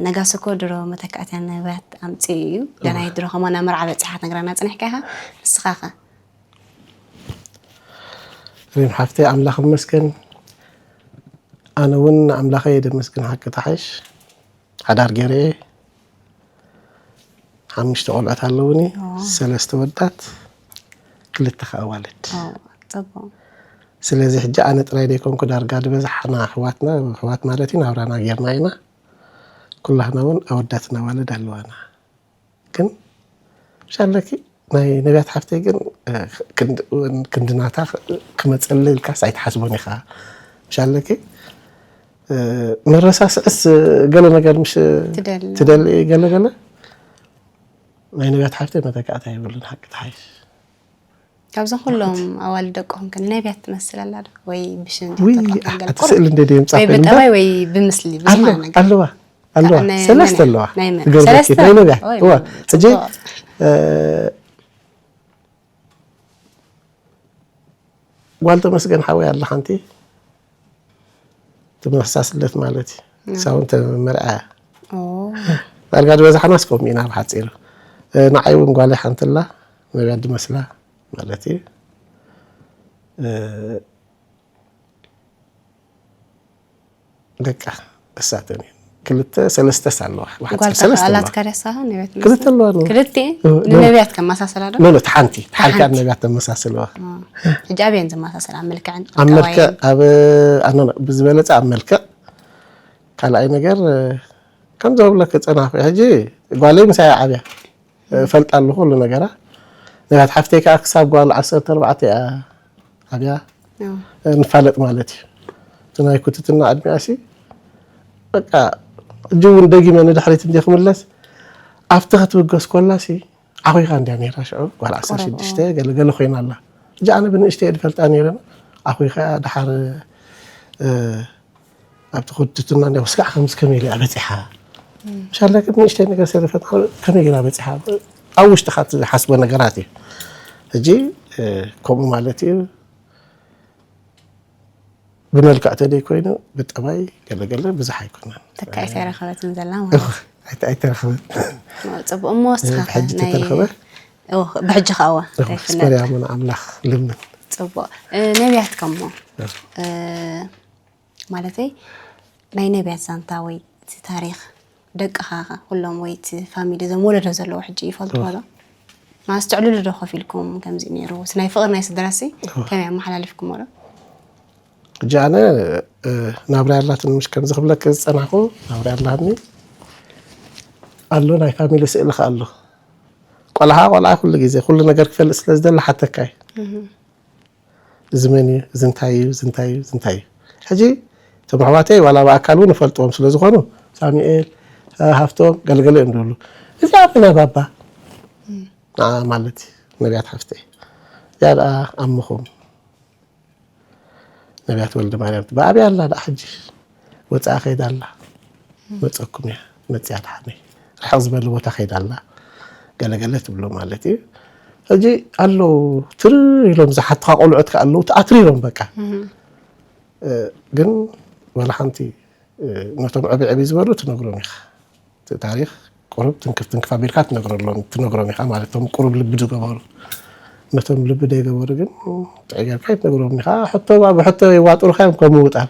ነጋሲ እኮ ድሮ መተካእታ ነብያት ኣምፅኡ እዩ። ደናይት ድሮ ከማና መርዓ በፂሓ ትነግረና ፅኒሕካ ኢኻ። ንስኻ ኸ? ሪም ሓፍተይ ኣምላኽ ይመስገን። ኣነ እውን ንኣምላኸ እየ ደመስግን ሓቂ ተሓይሽ ሓዳር ገይረ እየ ሓሙሽተ ቆልዑት ኣለውኒ ሰለስተ ወዳት ክልተ ከዓ ኣዋልድ ስለዚ ሕጂ ኣነ ጥራይ ዘይኮንኩ ዳርጋ ዝበዛሕና ኣሕዋትና ኣሕዋት ማለት እዩ ናብራና ጌርና ኢና ኩላህና እውን ኣወዳትና ኣዋልድ ኣለዋና ግን ሻለኪ ናይ ነቢያት ሓፍተይ ግን ክንድናታ ክመፀለ ኢልካስ ኣይትሓስቦን ኢኻ ሻለኪ መረሳስዕስ ገለ ነገር ምሽ ትደሊ ገለ ገለ ናይ ነቢያት ሓፍተይ መተካእታ የብሉን ሓቂ ተሓይሽ ካብዞም ኩሎም ኣዋልድ ደቅኹም ከ ነቢያት ትመስል ኣላ ዶ ወይ ብሽም ውይ ዘይትፈልጦ ነገር ኣቲ ቁሩብ? ስእሊ እንደ ድምፃ ወይ ኮይንዳ ብጠባይ ወይ ብምስሊ ብዝኾነ ኣለዋ ነገር ኣለዋ ኣለዋ ናይ ሰለስተ መን? ኣለዋ ናይ መን? ክገብረኪ ሰለስተ? ናይ ነቢያት ኦይ፣ እዋ ሕጂ ጽቡቕ። እ፣ ጓል ተመስገን ሓወይ ኣላ ሓንቲ ተመሳስለት ማለት እዩ ንሳ እውን ተመርዓ እያ ኦ፣ ዳርጋ ዝበዛሕናስ ከምኡ ኢና ብሓፂሩ እ፣ ንዓይ እውን ጓለይ ሓንቲ ኣላ ነቢያት ዝመስላ ማለት እዩ እ፣ በቃ እሳተን እየን ክልተ ሰለስተስ ኣለዋ ብሓፂሩ ጓል ሰለስተ ኣለዋ ተኸኣላት ካርያሳኻ ነቢያት ክልተ ኣለዋ ነው ክልተ እ፣ እ፣ ንነቢያት ከመሳሰላ ዶ ኖ ኖ ሓንቲ ሓንቲ ሓንቲ። ነቢያት ተመሳስለዋ እ፣ ሕጂ ኣበየን ዝመሳሰል ኣብ መልክዕን ኣብ መልክዕ ኣቀባይን ኣብ ኣነ ብዝበለፀ ኣብ መልክዕ ካልኣይ ነገር እ፣ ከም ዘብለክ ፀናኹ ሕጂ ጓለይ ምሳይ ዓብያ ፈልጣ ኣለኹ ኩሉ ነገራ ነቢያት ሓፍተይ ከዓ ክሳብ ጓል ዓሰርተ ኣርባዕተ እያ ኣብያ ንፋለጥ ማለት እዩ እቲ ናይ ኩትትና ዕድሚኣ ሲ በቃ እጂ እውን ደጊመ ንድሕሪት እንደ ክምለስ ኣብቲ ክትብገስ ኮላ ሲ ዓኺኻ እንድያ ነይራ ሽዑ ጓል ዓሰርተ ሽዱሽተ ገለገለ ኮይና ኣላ እጂ ኣነ ብንእሽተይ ድፈልጣ ነይረ ዓኺኻ ድሓር ኣብቲ ክድትና እንዲያ ስጋዕ ከምዚ ከመይ ኢላ በፂሓ ሻላ ግን ንእሽተይ ነገር ሰሪፈት ከመይ ገይራ በፂሓ ኣብ ውሽጥኻ ትሓስቦ ነገራት እዩ ሕጂ ከምኡ ማለት እዩ ብመልክዕ ተደይ ኮይኑ ብጠባይ ገለገለ ብዙሕ ኣይኮነን ተካኢት ኣይረኸበትን ዘላ ማለት ኣይተ- ኣይተረኸበን። ጽቡቕ እሞ እስኻ ሕጂ ናይ ተተረኸበ? ኦ፣ ብሕጂ ከኣዋ ኣይፍለጥ። ስመርያ ምን ኣምላኽ ልምን። ጽቡቕ። እ፣ ነቢያት ከሞ እ፣ ማለተይ ናይ ነቢያት ዛንታ ወይ እቲ ታሪኽ ደቅኻ ኩሎም ወይ እቲ ፋሚሊ፣ እዞም ወለዶ ዘለዎ ሕጂ ይፈልጥዎ ዶ? ማስ ትዕልሉ ዶ ኮፍ ኢልኩም ከምዚ ነይሩ? እቲ ናይ ፍቕሪ ናይ ስድራሲ ከመይ ኣመሓላሊፍኩሞ ዶ? ሕጂ ኣነ እ፣ ናብራ ያላትን ምሽ ከምዚ ክብለክ ዝጸናኹ ናብራ ያላትኒ ኣሎ፣ ናይ ፋሚሊ ስእሊ ከ ኣሎ። ቆልዓ ቆልዓ ኩሉ ግዜ ኩሉ ነገር ክፈልጥ ስለ ዝደሊ ሓተካ እዩ። እዚ መን እዩ፣ እዚ እንታይ እዩ፣ እዚ እንታይ እዩ፣ እዚ እንታይ እዩ። ሕጂ እቶም ኣሕዋተይ ዋላ ብኣካል እውን እፈልጥዎም ስለ ዝኾኑ ሳሙኤል፣ እ፣ ሃፍቶም ገለገለ እዮም ዝብሉ። እዚኣ ብና ባባ ንዓ ማለት እዩ፣ ነቢያት ሓፍተይ። እዚኣ ደኣ ኣምኹም ነቢያት ወልደ ማርያም ትበሃል። ኣበይ ኣላ ደኣ ሕጂ? ወፃኣ ከይዳ ኣላ። መፀኩም እያ፣ መፅያ ደሓነይ። ርሕቕ ዝበለ ቦታ ከይዳ ኣላ። ገለገለ ትብሎ ማለት እዩ። ሕጂ ኣለዉ ትር ኢሎም ዝሓትኻ ቆልዑት ከ ኣለዉ፣ ተኣትሪሮም በቃ። እ፣ ግን ወላ ሓንቲ እ፣ ነቶም ዕብይ ዕብይ ዝበሉ ትነግሮም ኢኻ። እቲ ታሪኽ ቁሩብ ትንክፍ ትንክፍ ኣቢልካ ትነግረሎም፣ ትነግሮም ኢኻ ማለት፣ እቶም ቁሩብ ልቢ ዝገበሩ። ነቶም ልቢ ዘይገበሩ ግን ጥዕይ ጌርካ ኣይትነግሮም ኢኻ። ሕቶ ባ-፣ ብሕቶ የዋጥሩኻ እዮም ከም ምውጣር።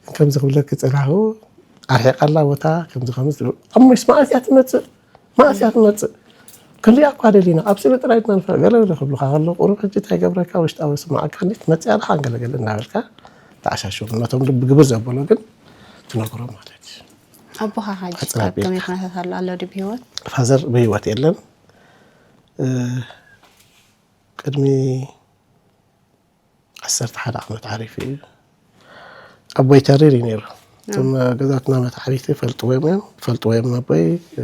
ከምዚ ክብለኪ ጽናሁ፣ ኣርሒቓ ኣላ ቦታ፣ ከምዚ ከምዚ ትብል። እሞስ መዓስ እያ ትመጽእ? መዓስ እያ ትመጽእ? ክንሪኣ እኳ ደሊና፣ ኣብ ስእሊ ጥራይ ድና ንፈልጥ። ገለ ገለ ክብሉኻ ከለዉ፣ ቁሩብ ሕጂ እንታይ ይገብረካ፣ ውሽጣዊ ስምዓካ እንዲ ትመጽእ እያ ደሓን ገለ ገለ እናበልካ ተዓሻሽቦም። ነቶም ልቢ ግብር ዘበሎ ግን ትነግሮም ማለት እዩ። ኣቦኻ ሕጂ ሕጽር ኣብ ከመይ ኣቢልካ። ኩነታት ኣሎ? ኣሎ ድዩ ብህይወት? ፋዘር ብህይወት የለን። እ፣ ቅድሚ ዓሰርተ ሓደ ዓመት ዓሪፉ እዩ። ኣቦይ ተሪር እዩ ነይሩ። እቶም ገዛትና መታዕቢቲ ይፈልጥዎ እዮም፣ ይፈልጥዎ እዮም ኣቦይ። እ፣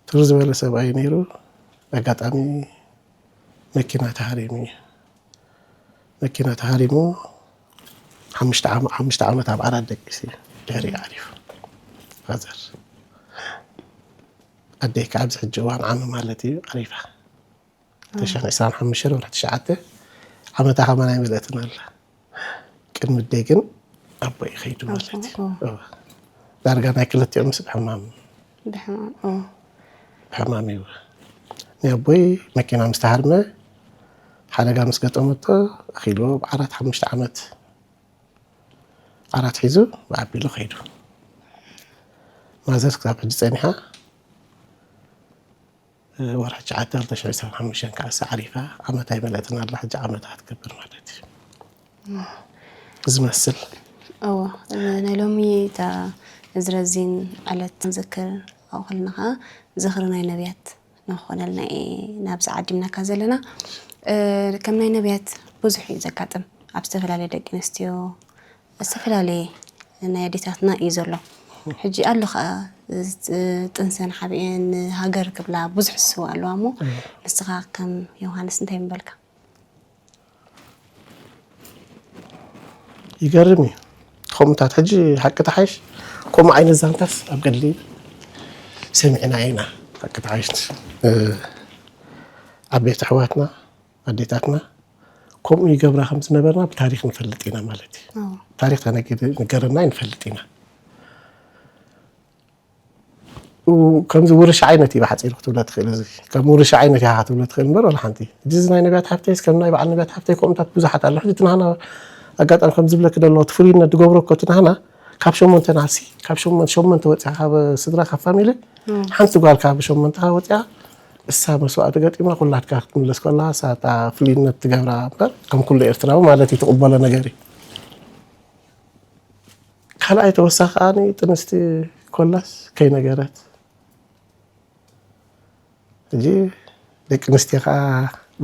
ትርር ዝበለ ሰብኣይ ነይሩ። ኣጋጣሚ መኪና ተሃሪሙ እዩ። መኪና ተሃሪሙ ሓሙሽተ ዓመ-፣ ሓሙሽተ ዓመት ኣብ ዓራት ደቂሱ እዩ ድሕሪ ዓሪፉ። ፋዘር ኣደይ ከዓ ኣብዚ ሕጂ እዋን ዓሚ ማለት እዩ ዓሪፋ። ክልተ ሽሕን ዕስራን ሓሙሽተን ወርሒ ትሽዓተ ዓመታ ከማን ኣይመልአትን ኣላ። ቅድሚ ኣደይ ግን ኣቦይ ከይዱ ማለት እዩ። ኣቦ። እወ። ዳርጋ ናይ ክልቲኦም ምስ ብሕማም ብሕማም ኦ። ብሕማም እዩ። ናይ ኣቦይ መኪና ምስ ተሃርመ ሓደጋ ምስ ገጠመቶ ኣኺልዎ ኣብ ዓራት ሓሙሽተ ዓመት ዓራት ሒዙ ብኣቢሉ ከይዱ። ማዘር ክሳብ ሕጂ ጸኒሓ፣ እ፣ ወርሒ ትሽዓተ ክልተ ሽሕን ዕስራን ሓሙሽተን ከዓሳ ዓሪፋ፣ ዓመት ኣይመለእትን ኣላ፣ ሕጂ ዓመታ ክትገብር ማለት እዩ። ዝመስል። እዎ፣ ናይ ሎሚ እታ እዚ ረዚን ዕለት ክንዝክር ኣብኡ ከለና ኸዓ ዝኽሪ ናይ ነቢያት ንኽኾነልና እየ ናብዚ ዓዲምናካ ዘለና። እ፣ ከም ናይ ነቢያት ብዙሕ እዩ ዘጋጥም። ኣብ ዝተፈላለየ ደቂ ኣንስትዮ፣ ዝተፈላለየ ናይ ኣዴታትና እዩ ዘሎ። ሕጂ ኣሎ ኸዓ፣ እ፣ ጥንሰን ሓቢአን ንሃገር ክብላ ብዙሕ ዝስውኣ ኣለዋ እሞ፣ ንስኻ ከም ዮሃንስ እንታይ ምበልካ? ይገርም እዩ። ከምኡታት ሕጂ ሓቂ ተሓይሽ ከምኡ ዓይነት ዛንታስ ኣብ ገድሊ ሰሚዕና ኢና። ሓቂ ተሓይሽ፣ እ፣ ዓበይቲ ኣሕዋትና ኣዴታትና ከምኡ ይገብራ ከም ዝነበርና ብታሪኽ ንፈልጥ ኢና ማለት እዩ። ኣዎ። ታሪኽ ተነገረና ንፈልጥ ኢና። ው-፣ ከምዚ ውርሻ ዓይነት እዩ ብሓፂሩ ክትብሎ ትኽእል። እዚ ከም ውርሻ ዓይነት ኢኻ ክትብሎ ትኽእል እምበር ወላ ሓንቲ። ሕጂ እዚ ናይ ነቢያት ሓፍተይስ ከም ናይ በዓል ነቢያት ሓፍተይ ከምኡታት ብዙሓት ኣሎ። ሕጂ እቲ ናህና ኣጋጣሚ ከም ዝብለኪ ዘሎ እቲ ፍሉይነት ዝገብሮ እኮ እቲ ናህና ካብ ሸሞንተና ሲ፣ ካብ ሸሞን-፣ ሸሞንተ ወፂኣ ካብ ስድራ ካብ ፋሚሊ ሓንቲ ጓል ካብ ሸሞንተኻ ወፂኣ እሳ መስዋእቲ ገጢማ ኩላትካ ክትምለስ ከላ እሳ እታ ፍሉይነት ትገብራ እምበር ከም ኩሉ ኤርትራዊ ማለት እዩ ትቕበሎ ነገር እዩ። ካልኣይ ተወሳኺ ከኣ ጥንስቲ ኮላስ ከይነገረት። ሕጂ ደቂ ኣንስትዮ ከኣ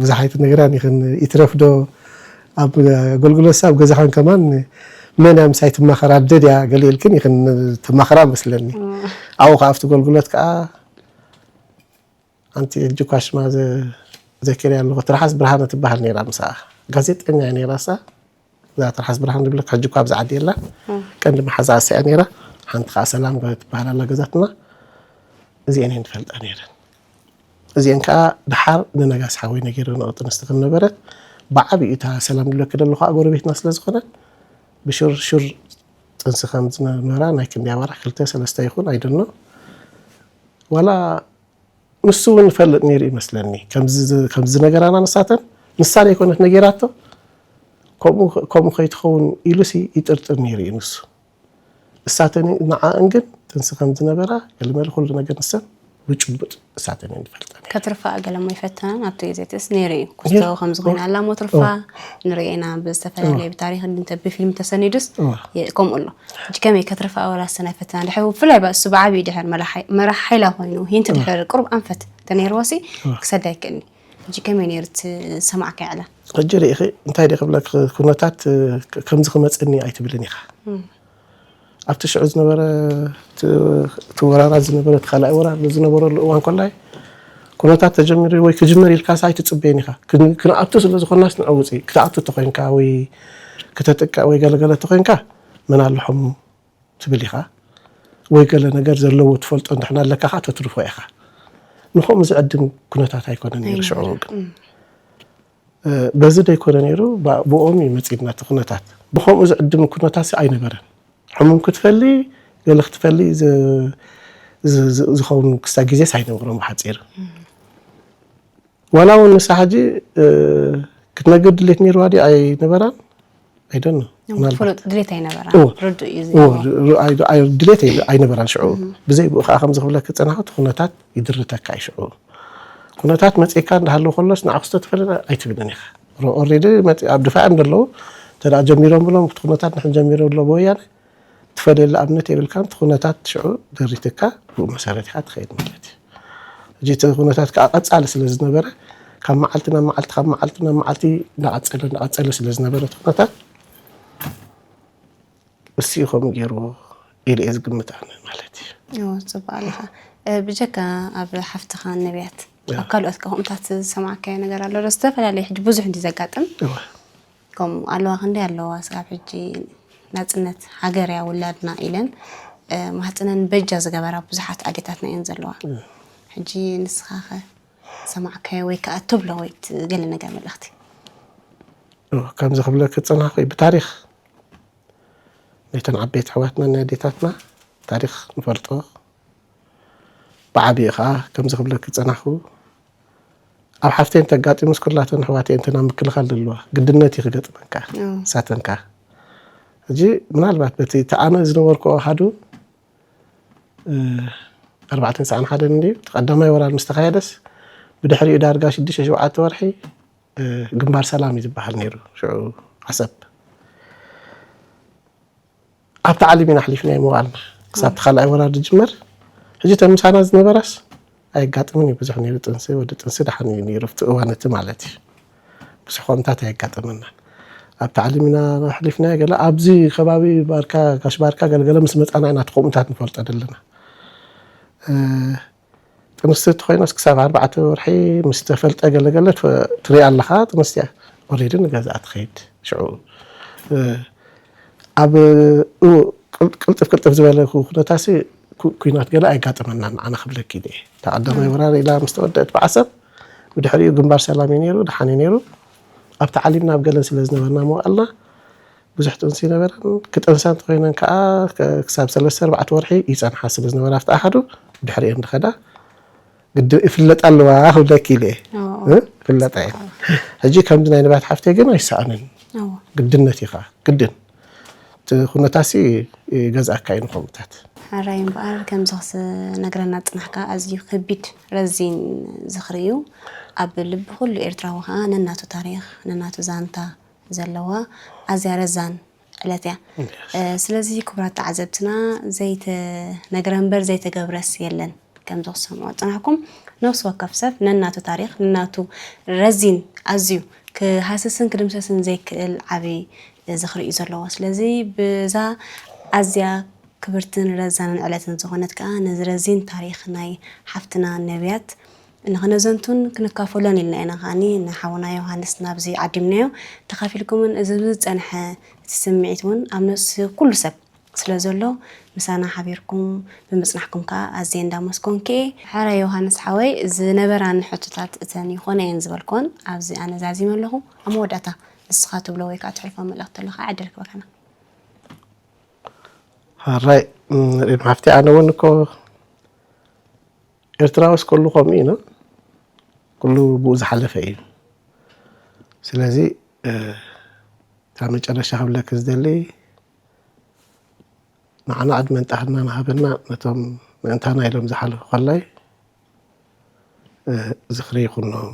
ብዙሕ ኣይትነግራን ኢኽን፣ ይትረፍ ዶ ኣብ ኣገልግሎትስ ኣብ ገዛኽን ከማን መን እያ ምሳይ ትማኸር ኣደ ድያ ገለ ኢልክን ኢኽን ትማኸራ መስለኒ። ኣብኡ ከኣ ኣብቲ ኣገልግሎት ከኣ ሓንቲ ሕጂ እኳ ሽማ ዘ-፣ ዘኪረያ ኣለኹ፣ ትርሓስ ብርሃነ ትበሃል ነይራ። ምስኣ ጋዜጠኛ እያ ነይራ እሳ። እዛ ትርሓስ ብርሃነ ዝብለካ ሕጂ እኳ ኣብዚ ዓዲ የላን። ቀንዲ መሓዛ እሳ እያ ነይራ። ሓንቲ ከዓ ሰላም ትበሃል ኣላ ገዛትና። እዚአን እየን ዝፈልጣ ነይረን። እዚአን ከዓ ደሓር ንነጋስ ሓወይ ነጊረንኦ ጥንስቲ ከም ነበረት ብዓብዩ እታ ሰላም ዝብለኪ ዘለኹ ከዓ ጎረቤትና ስለ ዝኾነት ብሽርሽር ጥንሲ ከም ዝነበራ ናይ ክንደይ ኣዋርሕ ክልተ ሰለስተ ይኹን ኣይደኖ ዋላ ንሱ እውን ይፈልጥ ነይሩ ይመስለኒ ከምዚ ነገራና ንሳተን ንሳ ዘይኮነት ነጌራቶ ከምኡ ከይትኸውን ኢሉሲ ይጥርጥር ነይሩ እዩ ንሱ እሳተን ንዓእን ግን ጥንሲ ከም ዝነበራ ገለመለ ኩሉ ነገር ንሰን ብጭቡጥ እሳተን እየን ዝፈልጠን እየን። ከትርፋ ገለሞ ይፈተናን ኣብቲ ግዜ ትስ ነይሩ እዩ ክስቶ ከም ዝኾነ ኣላሞ ትርፋ ንርእና ብዝተፈላለየ ብታሪክ እንተ ብፊልም ተሰኒዱስ ከምኡ ኣሎ ሕጂ ከመይ ከትርፋ ወላ ሰናይ ፈተና ድሕር ብፍላይ እሱ ብዓብዩ ድሕር መራሕ ሓይላ ኮይኑ ሂንቲ ድሕር ቅሩብ ኣንፈት ተነይርዎ ሲ ክሰዳ ይክእልኒ ሕጂ ከመይ ነይሩ ሰማዕካ ይዕላ ሕጂ ርኢኺ እንታይ ደ ክብለክ ኩነታት ከምዚ ክመፅኒ ኣይትብልን ኢኻ ኣብቲ ሽዑ ዝነበረ እቲ ወራራት ዝነበረ እቲ ካልኣይ ወራር ዝነበረሉ እዋን ኮላይ ኩነታት ተጀሚሩ ወይ ክጅመር ኢልካ ሳ ኣይትፅበየን ኢኻ ክንኣቱ ስለ ዝኾናስ ንዕውፂ ክትኣቱ ተኮይንካ ወይ ክተጥቃ ወይ ገለገለ ተኮይንካ መን ኣለሖም ትብል ኢኻ ወይ ገለ ነገር ዘለዎ ትፈልጦ እንድሕና ኣለካ ከዓ ተትርፎ ኢኻ ንኸምኡ ዝዕድም ኩነታት ኣይኮነን ነይሩ ሽዑ ግን በዚ ደይኮነ ነይሩ ብኦም እዩ መፂድና እቲ ኩነታት ብኸምኡ ዝዕድም ኩነታት ኣይነበረን ሕሙም ክትፈሊ ገለ ክትፈሊ ዝኸውን ክስታ ግዜስ ኣይነበሮም ብሓፂር ዋላ እውን ንሳ ሕጂ ክትነግር ድሌት ነይርዋ ድዩ ኣይነበራን ኣይደኖ ፍሉጥ ድሌት ኣይነበራ ርዱእ እዩ ድሌት ኣይነበራን ሽዑ ብዘይ ብኡ ከዓ ከምዚ ክብለክ ዝፀናኹ እቲ ኩነታት ይድርተካ እዩ ሽዑ ኩነታት መፅእካ እንዳሃለዉ ከሎስ ንዓኹ ዝተተፈለና ኣይትብልን ኢኻ ኦሬዲ ኣብ ድፋዕ እንደለዉ እንተ ጀሚሮም ብሎም እቲ ኩነታት ንሕን ጀሚሮ ኣሎ ብወያነ ትፈለየሉ ኣብነት የብልካን እቲ ኩነታት ሽዑ ደሪትካ ብኡ መሰረት ኢኻ ትኸይድ ማለት እዩ ሕጂ እቲ ኩነታት ከዓ ቀፃሊ ስለ ዝነበረ ካብ መዓልቲ ናብ መዓልቲ ካብ መዓልቲ ናብ መዓልቲ እንዳቐፀለ እንዳቐፀለ ስለ ዝነበረ እቲ ኩነታት እሱ ከምኡ ገይርዎ ኢለ እየ ዝግምት ኣነ ማለት እዩ። እዎ ጽቡቕ ኣለኻ። ብጀካ ኣብ ሓፍትኻ ነቢያት ኣብ ካልኦት ከምኡታት ዝሰማዕካዮ ነገር ኣሎ ዶ? ዝተፈላለየ ሕጂ ብዙሕ እንዲ ዘጋጥም እወ። ከምኡ ኣለዋ ክንደይ ኣለዋ ስጋብ ሕጂ ናጽነት ሃገር እያ ውላድና ኢለን ማህፅነን በጃ ዝገበራ ብዙሓት ኣዴታትና እየን ዘለዋ። ሕጂ ንስኻ ኸ ሰማዕካዮ ወይ ከዓ ትብሎ ወይ ገለ ነገር መልእኽቲ? ከምዚ ክብለኪ ዝፀናሕኩ ብታሪክ ናይተን ዓበይቲ ኣሕዋትና ናይ ኣዴታትና ታሪክ ንፈልጦ ብዓብኡ ከዓ ከምዚ ክብለኪ ዝፀናሕኩ ኣብ ሓፍተይ እንተጋጢሙስ ኩላተን ኣሕዋተይ እንተና ምክልኻል ዘለዋ ግድነት እዩ ክገጥመን ከዓ ንሳተን ከዓ ሕጂ ምናልባት በቲ እቲ ኣነ ዝነበርኩ ኣሃዱ ኣርባዕተ ተስዓን ሓደን እንድዩ እቲ ቀዳማይ ወራር ምስ ተኻየደስ ብድሕሪኡ ዳርጋ ሽዱሽተ ሸውዓተ ወርሒ ግንባር ሰላም እዩ ዝበሃል ነይሩ ሽዑ ዓሰብ ኣብቲ ዓሊም ኢና ኣሕሊፍናዮ ምባልና ክሳብ እቲ ካልኣይ ወራር ዝጅመር ሕጂ ተን ምሳና ዝነበራስ ኣየጋጥምን እዩ ብዙሕ ነይሩ ጥንሲ ወዲ ጥንሲ ደሓን እዩ ነይሩ ኣብቲ እዋን እቲ ማለት እዩ ብዙሕ ከምታት ኣየጋጠመናን ኣብቲ ዓሊም ኢና ኣሕሊፍናዮ ገለ ኣብዚ ከባቢ ባርካ ጋሽ ባርካ ገለገለ ምስ መፃና ኢና እቲ ከምኡታት ንፈልጦ ዘለና ጥንስቲ እንተኾይናስ ክሳብ ኣርባዕተ ወርሒ ምስ ተፈልጠ ገለገለ ትሪኣ ኣለኻ ጥንስቲ እያ ኦሬዲ ንገዝኣ ትኸይድ ሽዑ ኣብ ቅልጥፍ ቅልጥፍ ዝበለ ኩነታሲ ኩናት ገለ ኣይጋጠመና ንዓና ክብለኪ ኢለ እየ እታ ቀዳማይ ወራር ኢላ ምስ ተወደአት ብዓሰብ ብድሕሪኡ ግንባር ሰላም እዩ ነይሩ ደሓን እዩ ነይሩ ኣብቲ ዓሊምና ኣብ ገለን ስለ ዝነበርና መዋእልና ብዙሕ ጥንሲ ነበረን ክጠንሳ እንተኮይነን ከዓ ክሳብ ሰለስተ ኣርባዕተ ወርሒ ይፀንሓ ስለ ዝነበራ ኣብቲ ኣሃዱ ድሕሪኤን ዝኸዳ ግድን ይፍለጣ ኣለዋ ክብለኪ ኢለ ይፍለጣ እየ ሕጂ ከምዚ ናይ ንባት ሓፍተይ ግን ኣይሰኣንን ግድነት ኢኻ ግድን እቲ ኩነታሲ ገዝኣካ እዩ ንኸምኡታት ሓራይ እምበኣር ከምዚ ክነግረና ዝፅናሕካ ኣዝዩ ከቢድ ረዚን ዝኽሪ እዩ ኣብ ልቢ ኩሉ ኤርትራዊ ከዓ ነናቱ ታሪኽ ነናቱ ዛንታ ዘለዋ ኣዝያ ረዛን ዕለት እያ። ስለዚ ክቡራት ተዓዘብትና ዘይተነግረ እምበር ዘይተገብረስ የለን ከምዚ ክሰምዖ ዝጸናሕኩም ነፍሲ ወከፍ ሰብ ነናቱ ታሪኽ ነናቱ ረዚን ኣዝዩ ክሃስስን ክድምሰስን ዘይክእል ዓቢ ዝኽሪ እዩ ዘለዎ። ስለዚ ብዛ ኣዝያ ክብርትን ረዛንን ዕለትን ዝኾነት ከኣ ነዚ ረዚን ታሪኽ ናይ ሓፍትና ነብያት ንኽነዘንቱን ክንካፈሎን ኢልና ኢና ከኣኒ ንሓውና ዮሃንስ ናብዚ ዓዲምናዮ። ተኻፊልኩምን እዚ ብዝጸንሐ እቲ ስምዒት እውን ኣብ ነፍሲ ኩሉ ሰብ ስለ ዘሎ ምሳና ሓቢርኩም ብምጽናሕኩም ከኣ ኣዝየ እንዳመስገንኩ እየ። ሕራይ ዮሃንስ ሓወይ ዝነበራኒ ሕቶታት እተን ይኾና እየን ዝበልክወን ኣብዚ ኣነ ዛዚመ ኣለኹ። ኣብ መወዳእታ ንስኻ ትብሎ ወይ ከኣ ትሕልፎ መልእኽቲ ኣሎ ከኣ ዕድል ክበካና። ኣራይ ሪም ሓፍቲ፣ ኣነ እውን እኮ ኤርትራውስ ኩሉ ከምኡ ኢና፣ ኩሉ ብኡ ዝሓለፈ እዩ። ስለዚ እታ መጨረሻ ክብለክ ዝደሊ፣ ንዓና ዕድመን ጥዕናን ሃበና፣ ነቶም ምእንታና ኢሎም ዝሓለፉ ከላይ ዝኽሪ ይኹኖም።